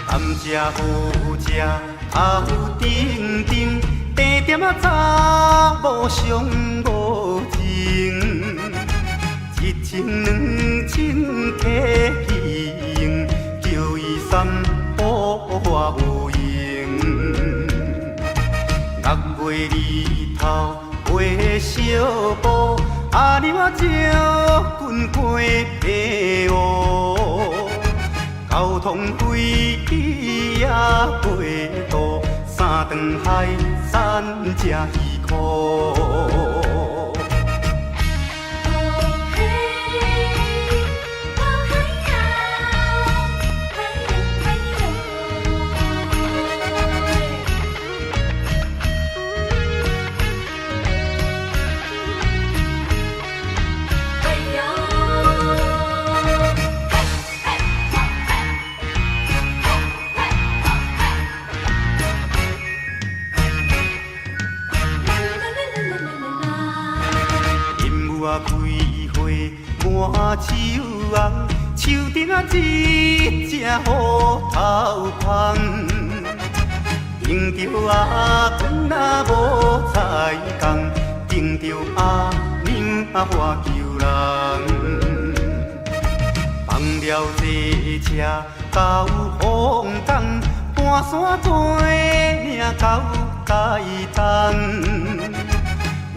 甘蔗好食头顶顶，甜点仔查某上无情。一千两千摕去用，叫伊三宝我无用。六月日头飞小步，阿娘啊将军过白乌。交通费也过渡，三顿海产食鱼苦。哦嘿，哦嘿呀，嘿哟嘿哟。嘿哟，嘿嘿吼嘿，嘿嘿吼嘿，啦啦啦啦啦啦啦。因母仔开花满树红，树顶仔一只虎头蜂，顶著阿公啊无彩工，顶著阿娘啊喝求人，放了这车到凤岗，搬山过岭到台东。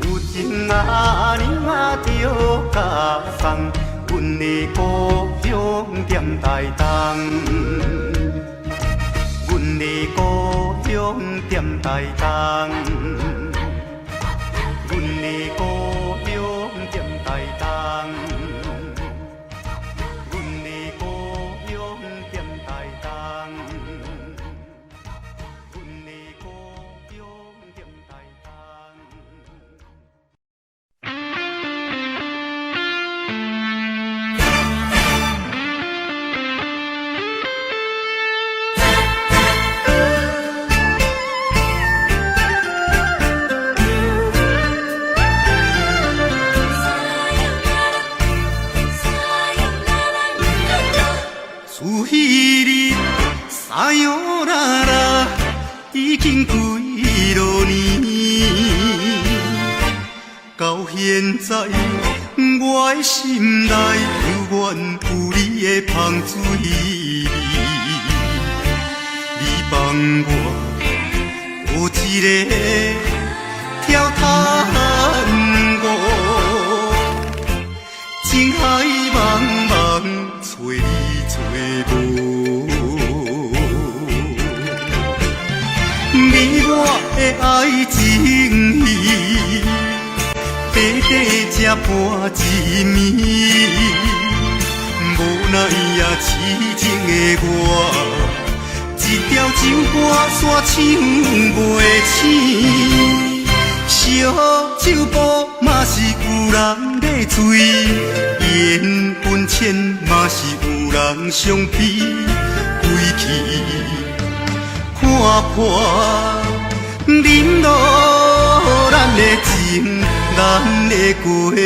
有情阿娘啊著共送，阮的故乡踮台东，阮的故乡踮台东，阮的故乡踮台东，阮的故乡踮台东，阮的故乡踮台东。自彼日さよなら，已經幾落年，到現在我的心內猶原有你的香水味。你放我予一个跳探戈，情海茫茫，揣你揣無。你我的愛情魚，短短才伴一暝，無奈啊，痴情的我，一條情歌煞唱袂醒。燒酒埔嘛是有人咧醉，緣分淺嘛是有人相悲，归去看破，忍落咱的情，咱的過去。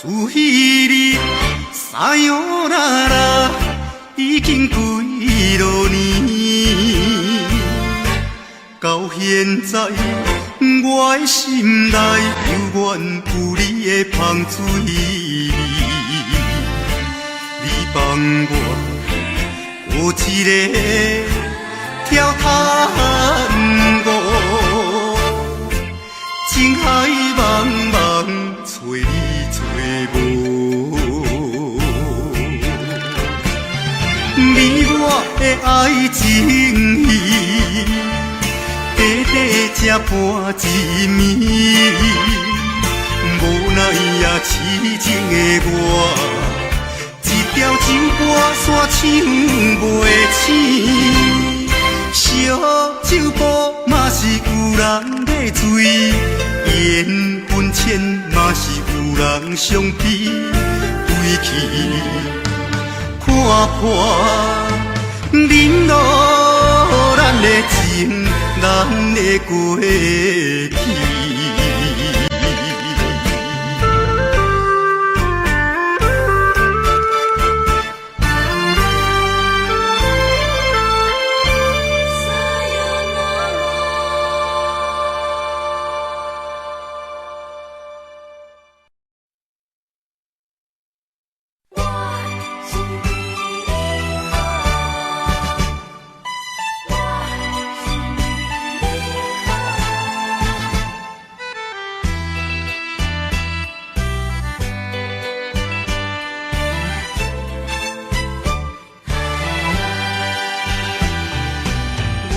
自彼日さよなら，已經幾落年，到現在我的心內猶原有你的香水味。你放我予一个跳探戈，情海茫茫，揣你揣無。你我的愛情戲，短短才半一暝，無奈啊，痴情的我，一條情歌煞唱袂醒。燒酒杯嘛是有人咧醉，緣分淺嘛是有人相悲，归去看破冷落咱的情，咱的過去。我是為你好，我是為你好。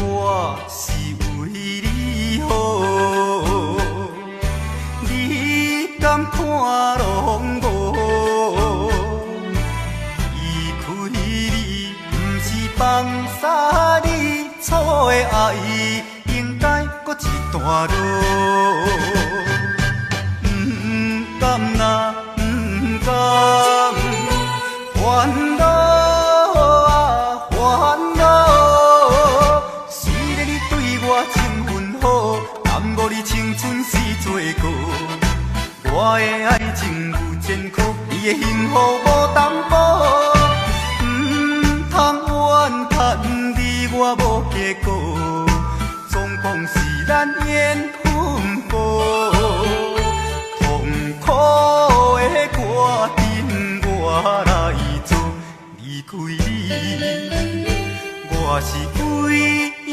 我是為你好，你敢看攏無？離開你，毋是放捨你，錯的愛應該閣一段落。毋甘啊，毋甘，煩惱啊，煩惱。雖然你對我情分好，耽誤你青春是罪過。我的愛情有前科，你的幸福無擔保。毋通怨嘆你我無結果，總講是咱緣分薄。痛苦的決定我來做，離開你，我是為你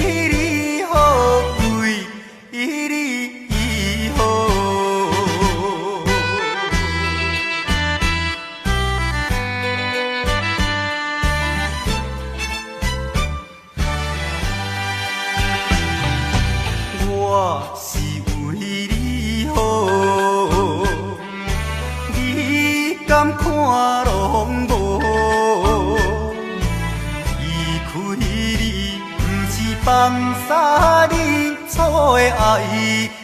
好，為你好。我是為你好，你敢看攏無？離開你，毋是放捨你，錯的愛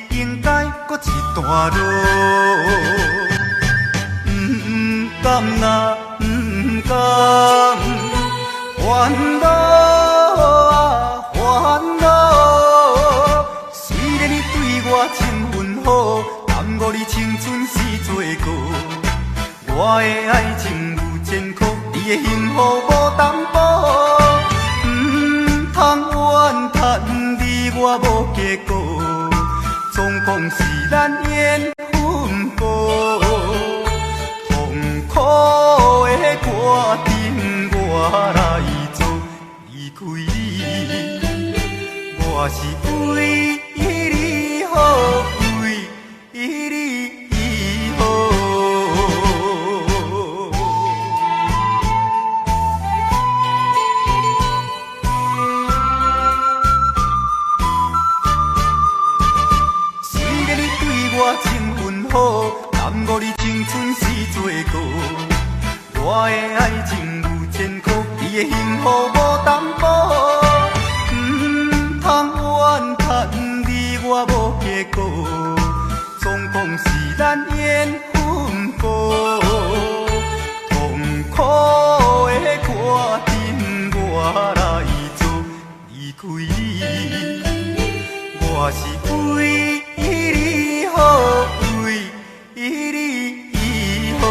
應該閣一段落。毋甘啊，毋甘，煩惱啊，煩惱。雖然你對我情分好，耽誤你青春是罪過。我的愛情有前科，你的幸福無擔保。毋通怨嘆你我無結果，總講是咱緣分薄。痛苦的決定我來做，離開你，我是為你好，為你好。雖然你對我情分好，耽誤你青春是罪過。我的愛情有前科，你的幸福無擔保。毋通怨嘆你我無結果，總講是咱緣分薄。痛苦的決定我來做，離開你，我是為你好，為你好。是為你好，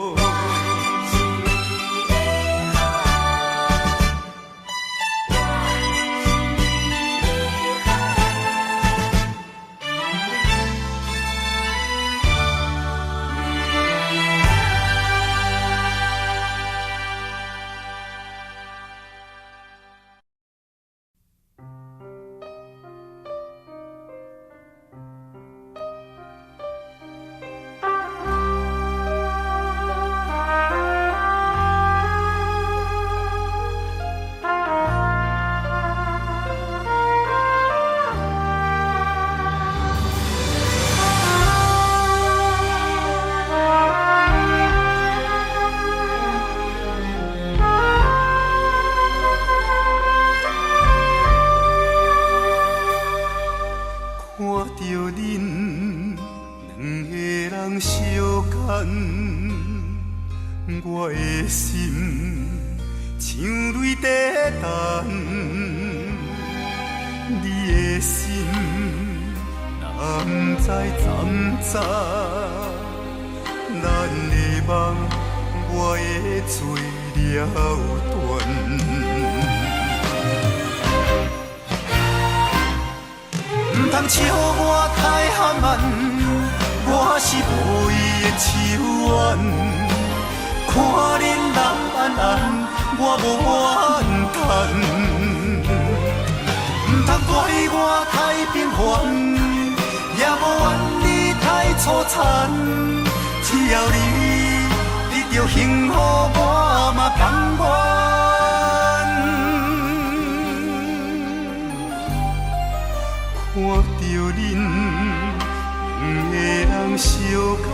我是為你好。我的心像雷在等，你的心若毋知怎怎，咱的梦我会做了断。毋通笑我太含慢，我是无义的手腕。看恁人安安，我无怨叹。毋通怪我太平凡，也无怨你太粗残。只要你得著幸福，我嘛甘愿。看著恁两个人相牵，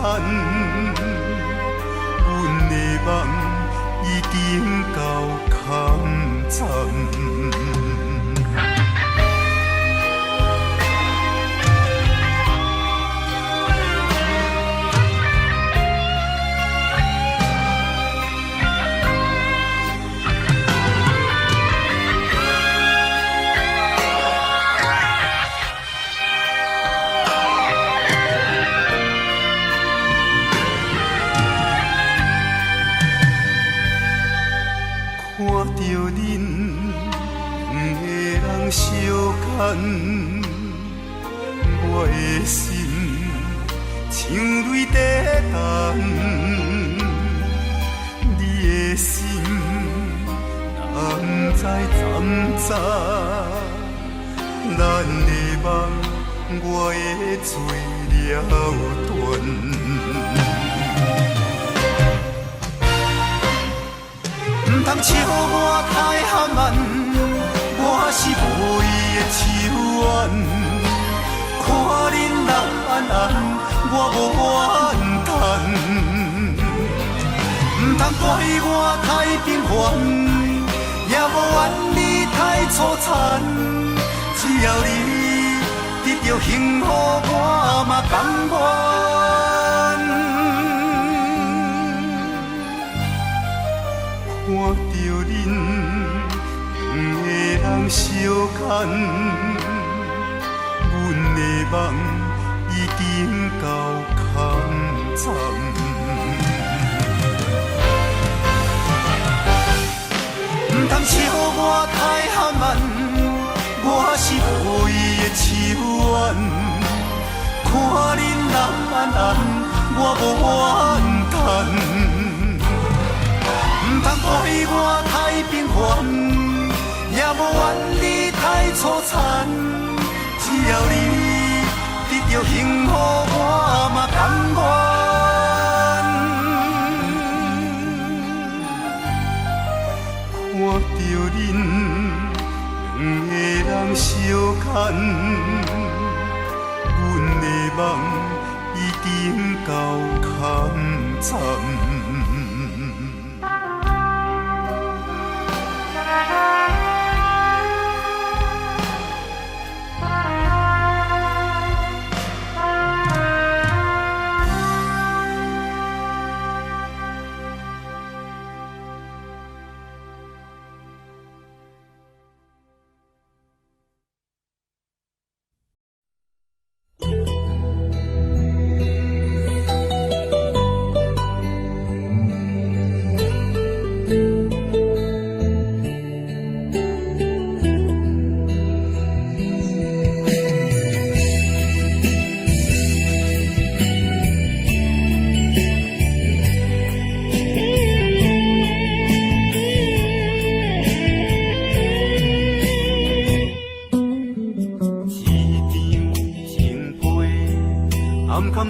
阮的梦已经到空残。看著恁两个人相牵，我的心像雷在等，你的心若毋知怎怎，咱的梦我会做了断。毋通笑我太含慢，我是无义的手腕。看恁人安安，我无怨叹。毋通怪我太平凡，也无怨你太粗残。只要你得著幸福，我嘛甘愿。看著恁两个人相牵，阮的梦已经到空残。毋通笑我太含慢，我是无义的手腕。看恁人安安，我无怨叹。毋通怪我太平凡，也无怨你太粗残。只要你得著幸福，我嘛甘愿。看著恁两个人相牵，阮的梦已经到空残。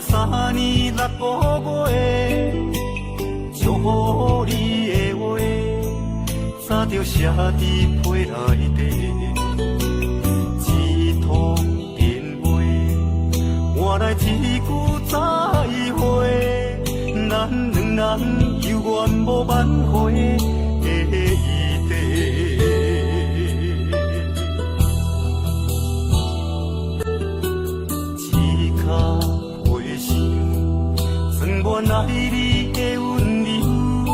3年6个月，祝福你的话，早就写伫批内底。一通电话，换来一句再会，咱两人犹原无挽回的余地。一跤回想，装满爱你的温柔，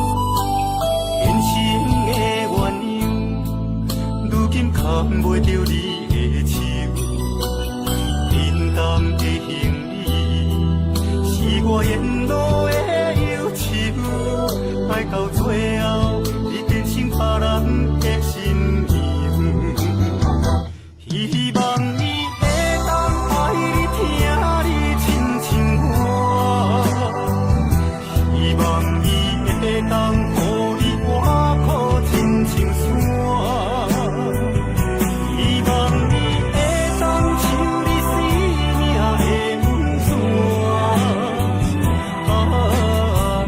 袂著你的手。沉重的行李是我沿路的憂愁，愛到最後，你變成別人的新娘。希望伊會當愛你、疼你，親像我。希望伊會當予你倚靠，親像山。希望伊會當像你生命的溫泉。啊，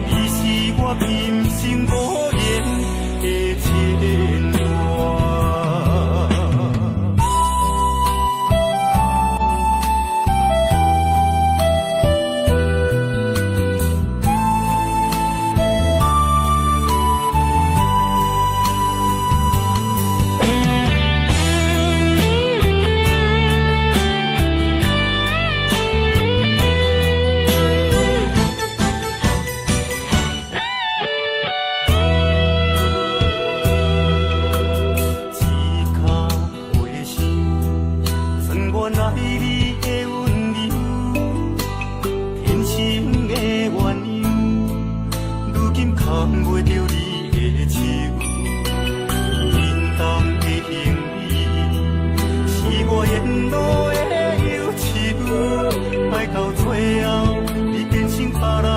伊是我今生無言的牽掛。一跤回首，算我愛你的溫柔，天生的鸳鸯，如今牽袂著你的手。沉重的行李是我沿路的憂愁，愛到最後，你變成別人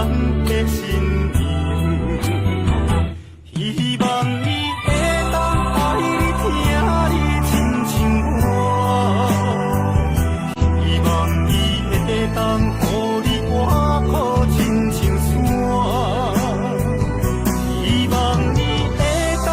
的新娘。希望伊會當愛你、疼你，親像我。希望伊會當予你倚靠，親像山。希望伊會當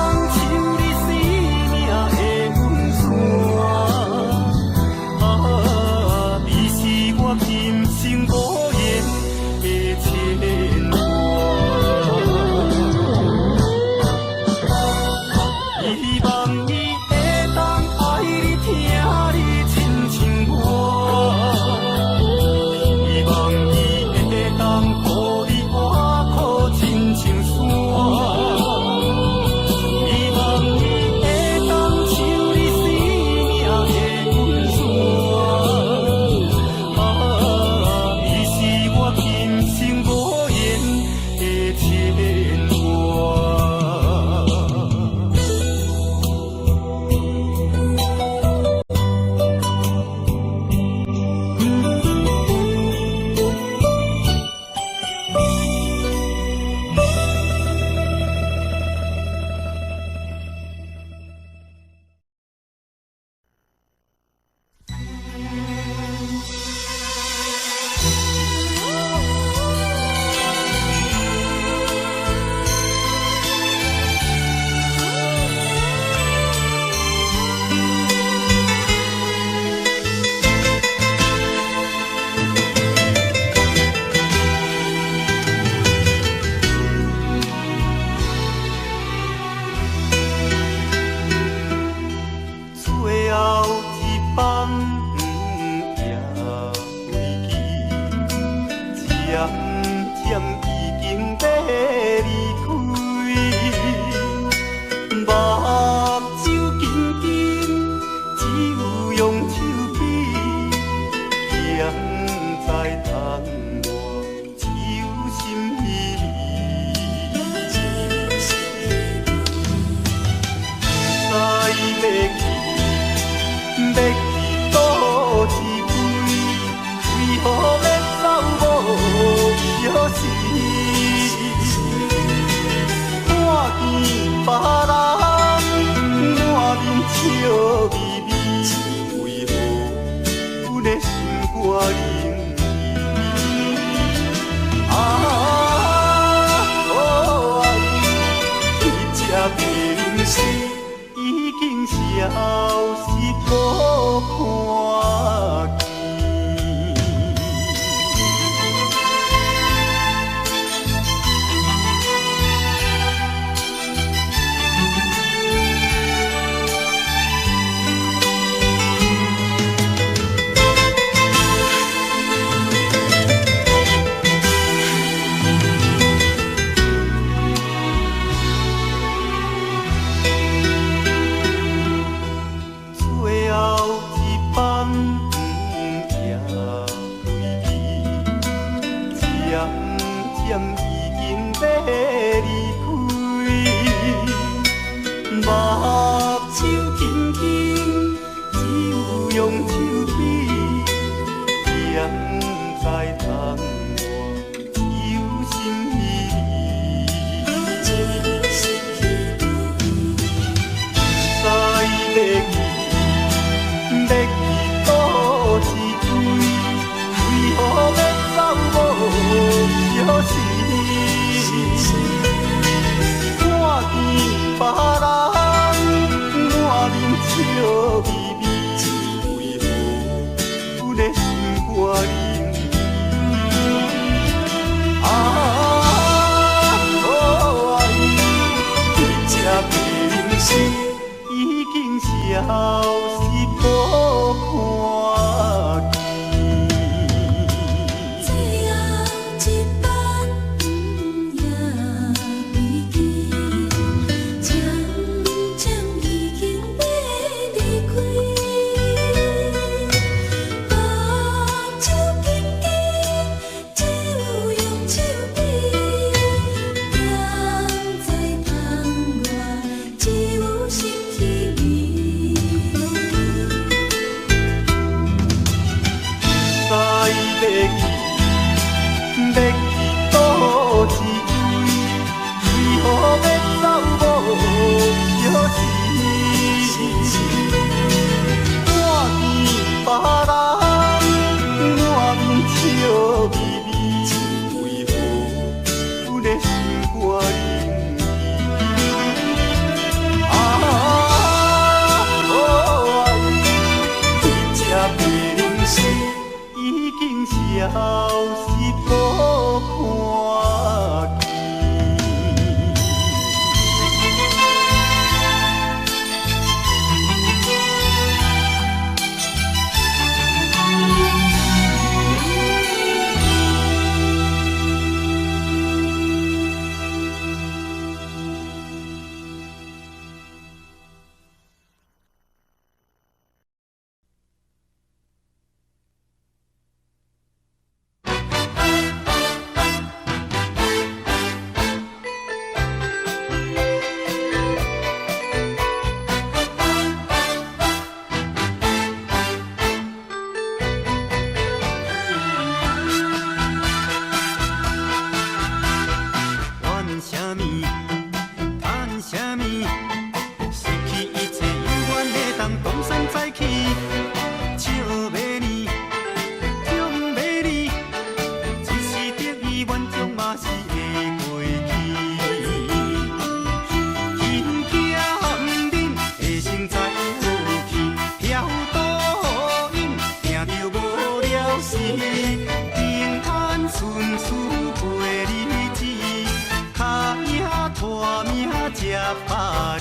才百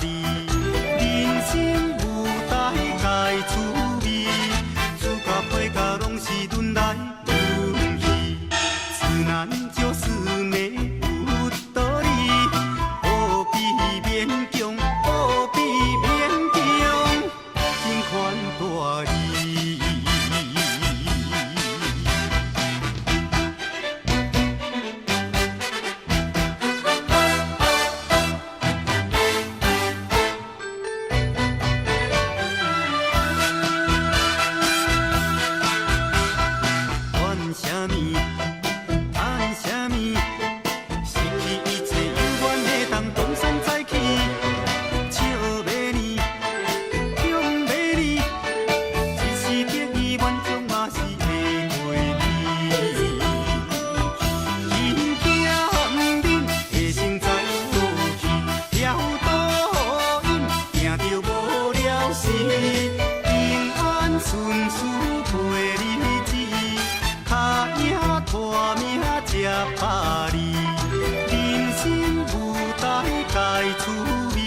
里。人生舞台该趣味，主角配角攏是轮來輪去，自然就是沒有道理，何必勉強？何必勉強？這款大字。怨啥物？嘆啥物？失去一切猶原會當東山再起。笑欲呢，強欲呢，一時得意滿足嘛是會過去。勤儉忍，下生再好去，跳倒飲，定著無了時。平安順遂過日子，跤影拖命才百里。人生舞台該趣味，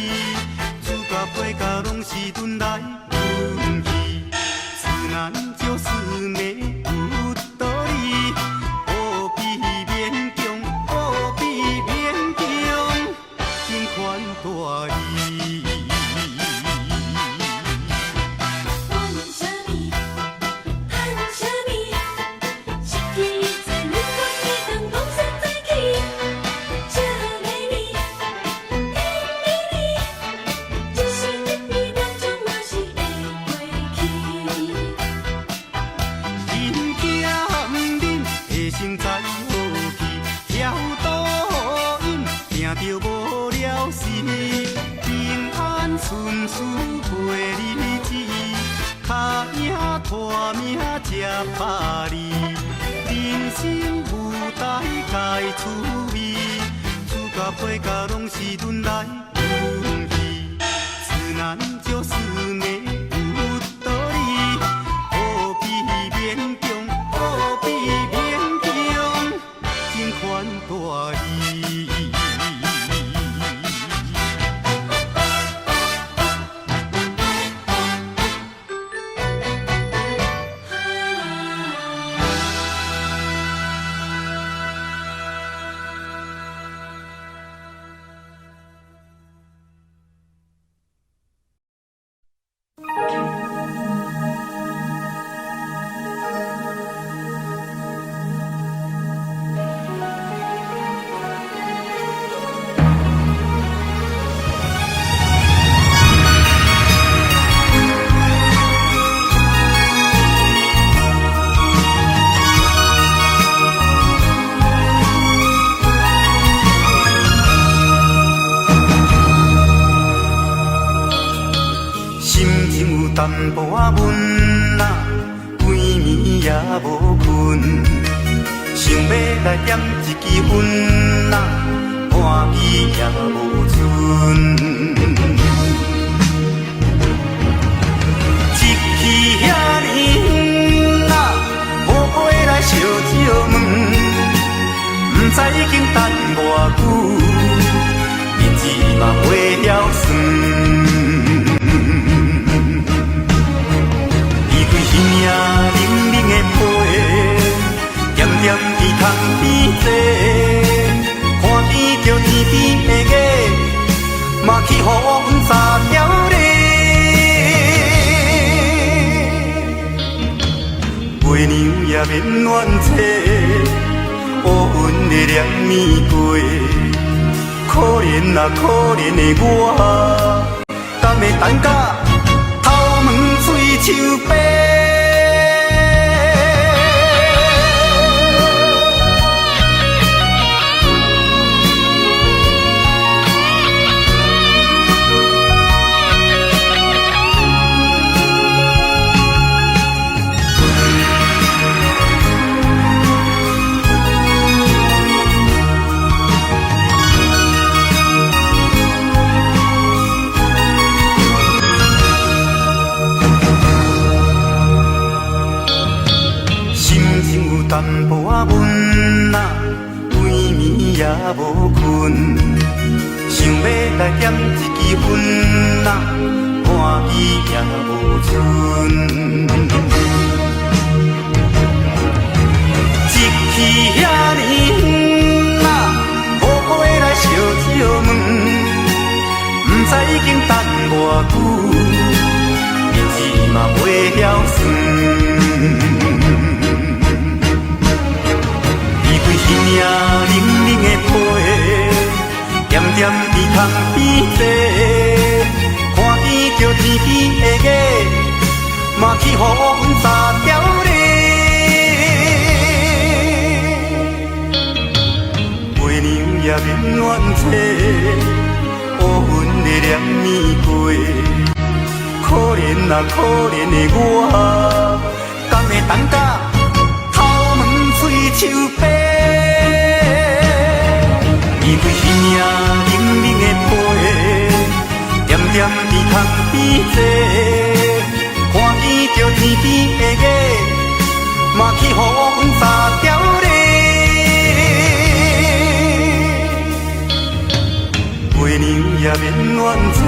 主角配角攏是輪來輪去，自然就是沒有道理，何必勉強？何必勉強？這款大字。怨啥物？嘆啥物？失去一切，猶原會當東山再起。笑欲呢，強欲呢，一時得意滿足嘛是會過去。勤儉忍，下生再好去，跳倒飲，定著無了時。平安順遂過日子，跤影拖命才百里。人生舞台該趣味，主角配角攏是輪來輪去，自然就是沒有道理，何必勉強？何必勉強？這款大字。心情有淡薄仔悶啊，規暝也無睏，想欲來點一支煙啊，半支也無剩。一去遐爾遠啊，無過來相借問，毋知已經等偌久，日子嘛袂曉算。離開彼領冷冷的被，恬恬佇窗邊坐，看見著天邊的月，嘛去予阮三條咧。月娘也免怨嗟，烏雲的連暝過，可憐啊可憐的我，敢會等甲頭毛喙鬚白？來點一支煙仔，半支也無剩。一去遐呢遠啊，無辜的來相借問，毋知已經等偌久，日子嘛袂曉算。离开彼领冷冷的被，点点伫窗边坐，看见著天边的月，嘛去予乌云罩掉咧。月娘也免怨嗟，乌云的连暝过，可怜啊可怜的我，敢会等甲头毛喙鬚白？离开彼领冷冷的被，点点伫窗边坐，看见著天边的月，嘛去予乌云罩掉咧。月娘也免怨嗟，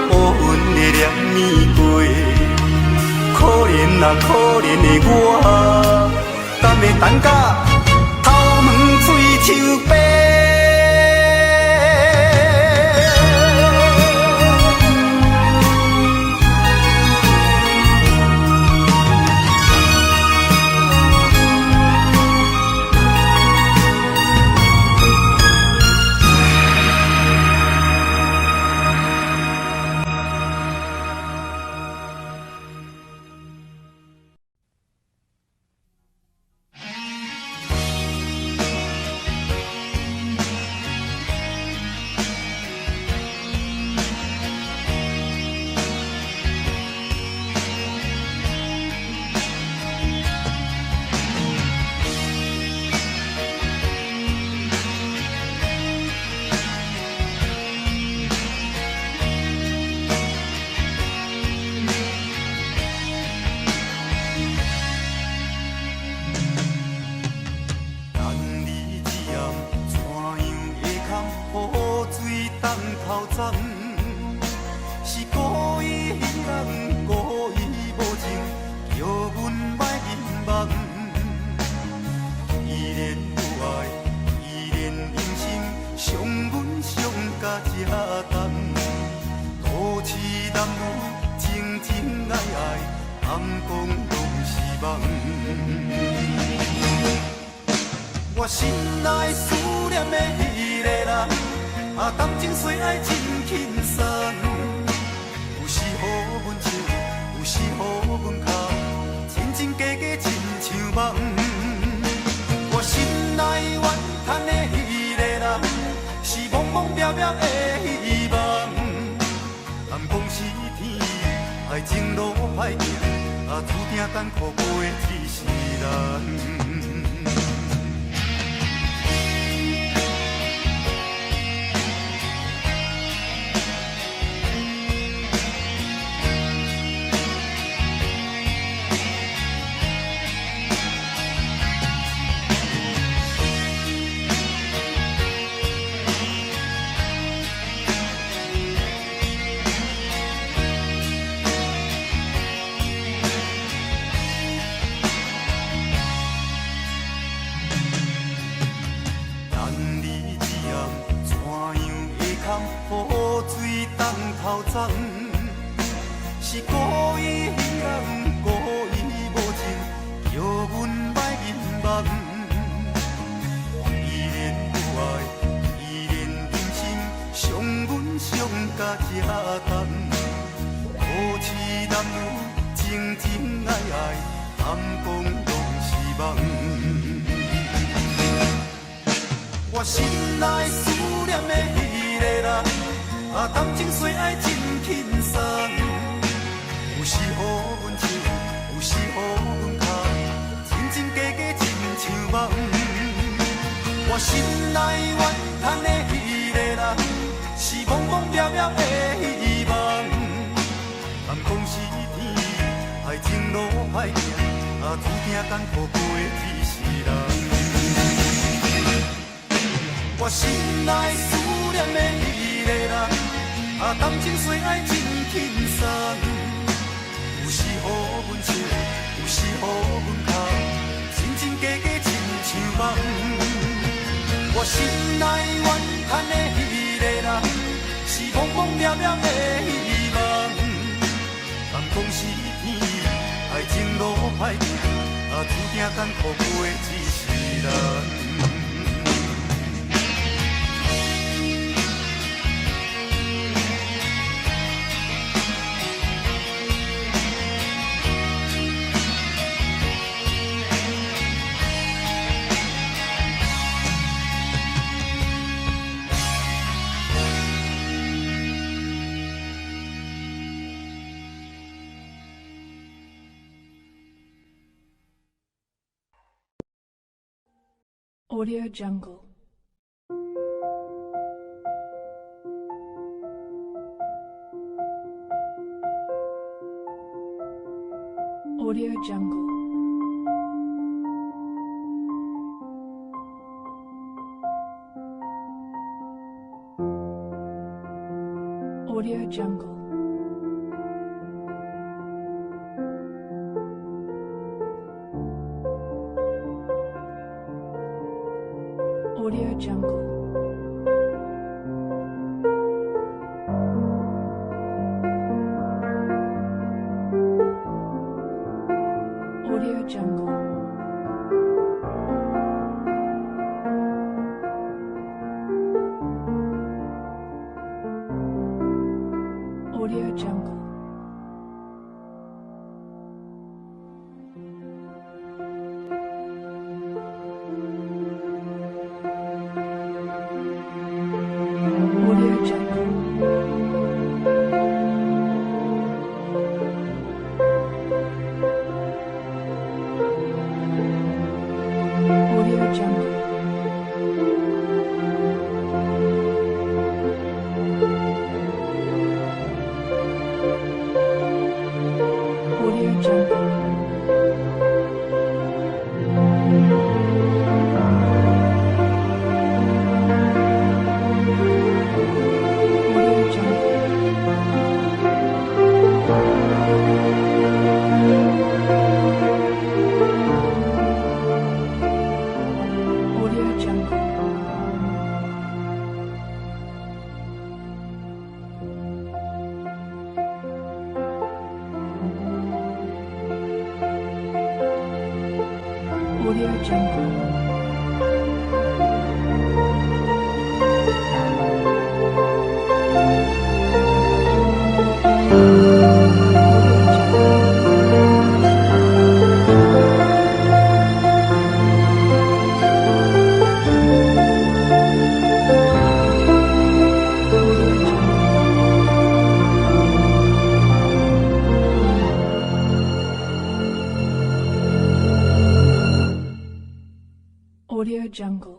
乌云的连暝过，可怜啊可怜的我，敢会等甲头毛喙鬚白？等你这暗怎样会堪雨水当头鬃？是故意彼人故意无情，叫阮莫眠梦。既然无爱，既然忍心，伤阮伤甲这重。都市男女情情爱爱，敢讲拢是梦。我心内思念的彼个人，啊，谈情说爱真轻松。有时予阮笑，有时予阮哭，真真假假亲像梦。我心内怨叹的彼个人，是茫茫渺渺的希望。敢讲是天意，爱情路歹行，啊，注定艰苦过一世人。等你这暗怎样会堪雨水当头鬃？是故意彼人故意无情，叫阮莫眠梦。既然无爱，既然忍心，伤阮伤甲这重。都市男女情情爱爱，敢讲拢是梦。我心内思念的彼个人，啊，谈情说爱真轻松。有时予阮笑，有时予阮哭，真真假假亲像梦。我心内怨叹的彼个人，是茫茫渺渺的希望。敢讲是天意，爱情路歹行，啊，注定艰苦过一世人。我心内思念的彼个人，啊，谈情說愛真輕鬆。有時予阮笑，有時予阮哭，真真假假親像夢。我心內怨嘆的彼个人，是怦怦渺渺的希望。人講是天意，愛情路歹行，啊，注定艱苦過一世人。 Audio Jungle. Audio Jungle. Audio Jungle. Audio Jungle. Audio Jungle. Audio Jungle. Audio Jungle. Audio Jungle. Audio Jungle. Audio Jungle. Audio Jungle. Audio Jungle. Audio Jungle. Audio Jungle. Audio Jungle.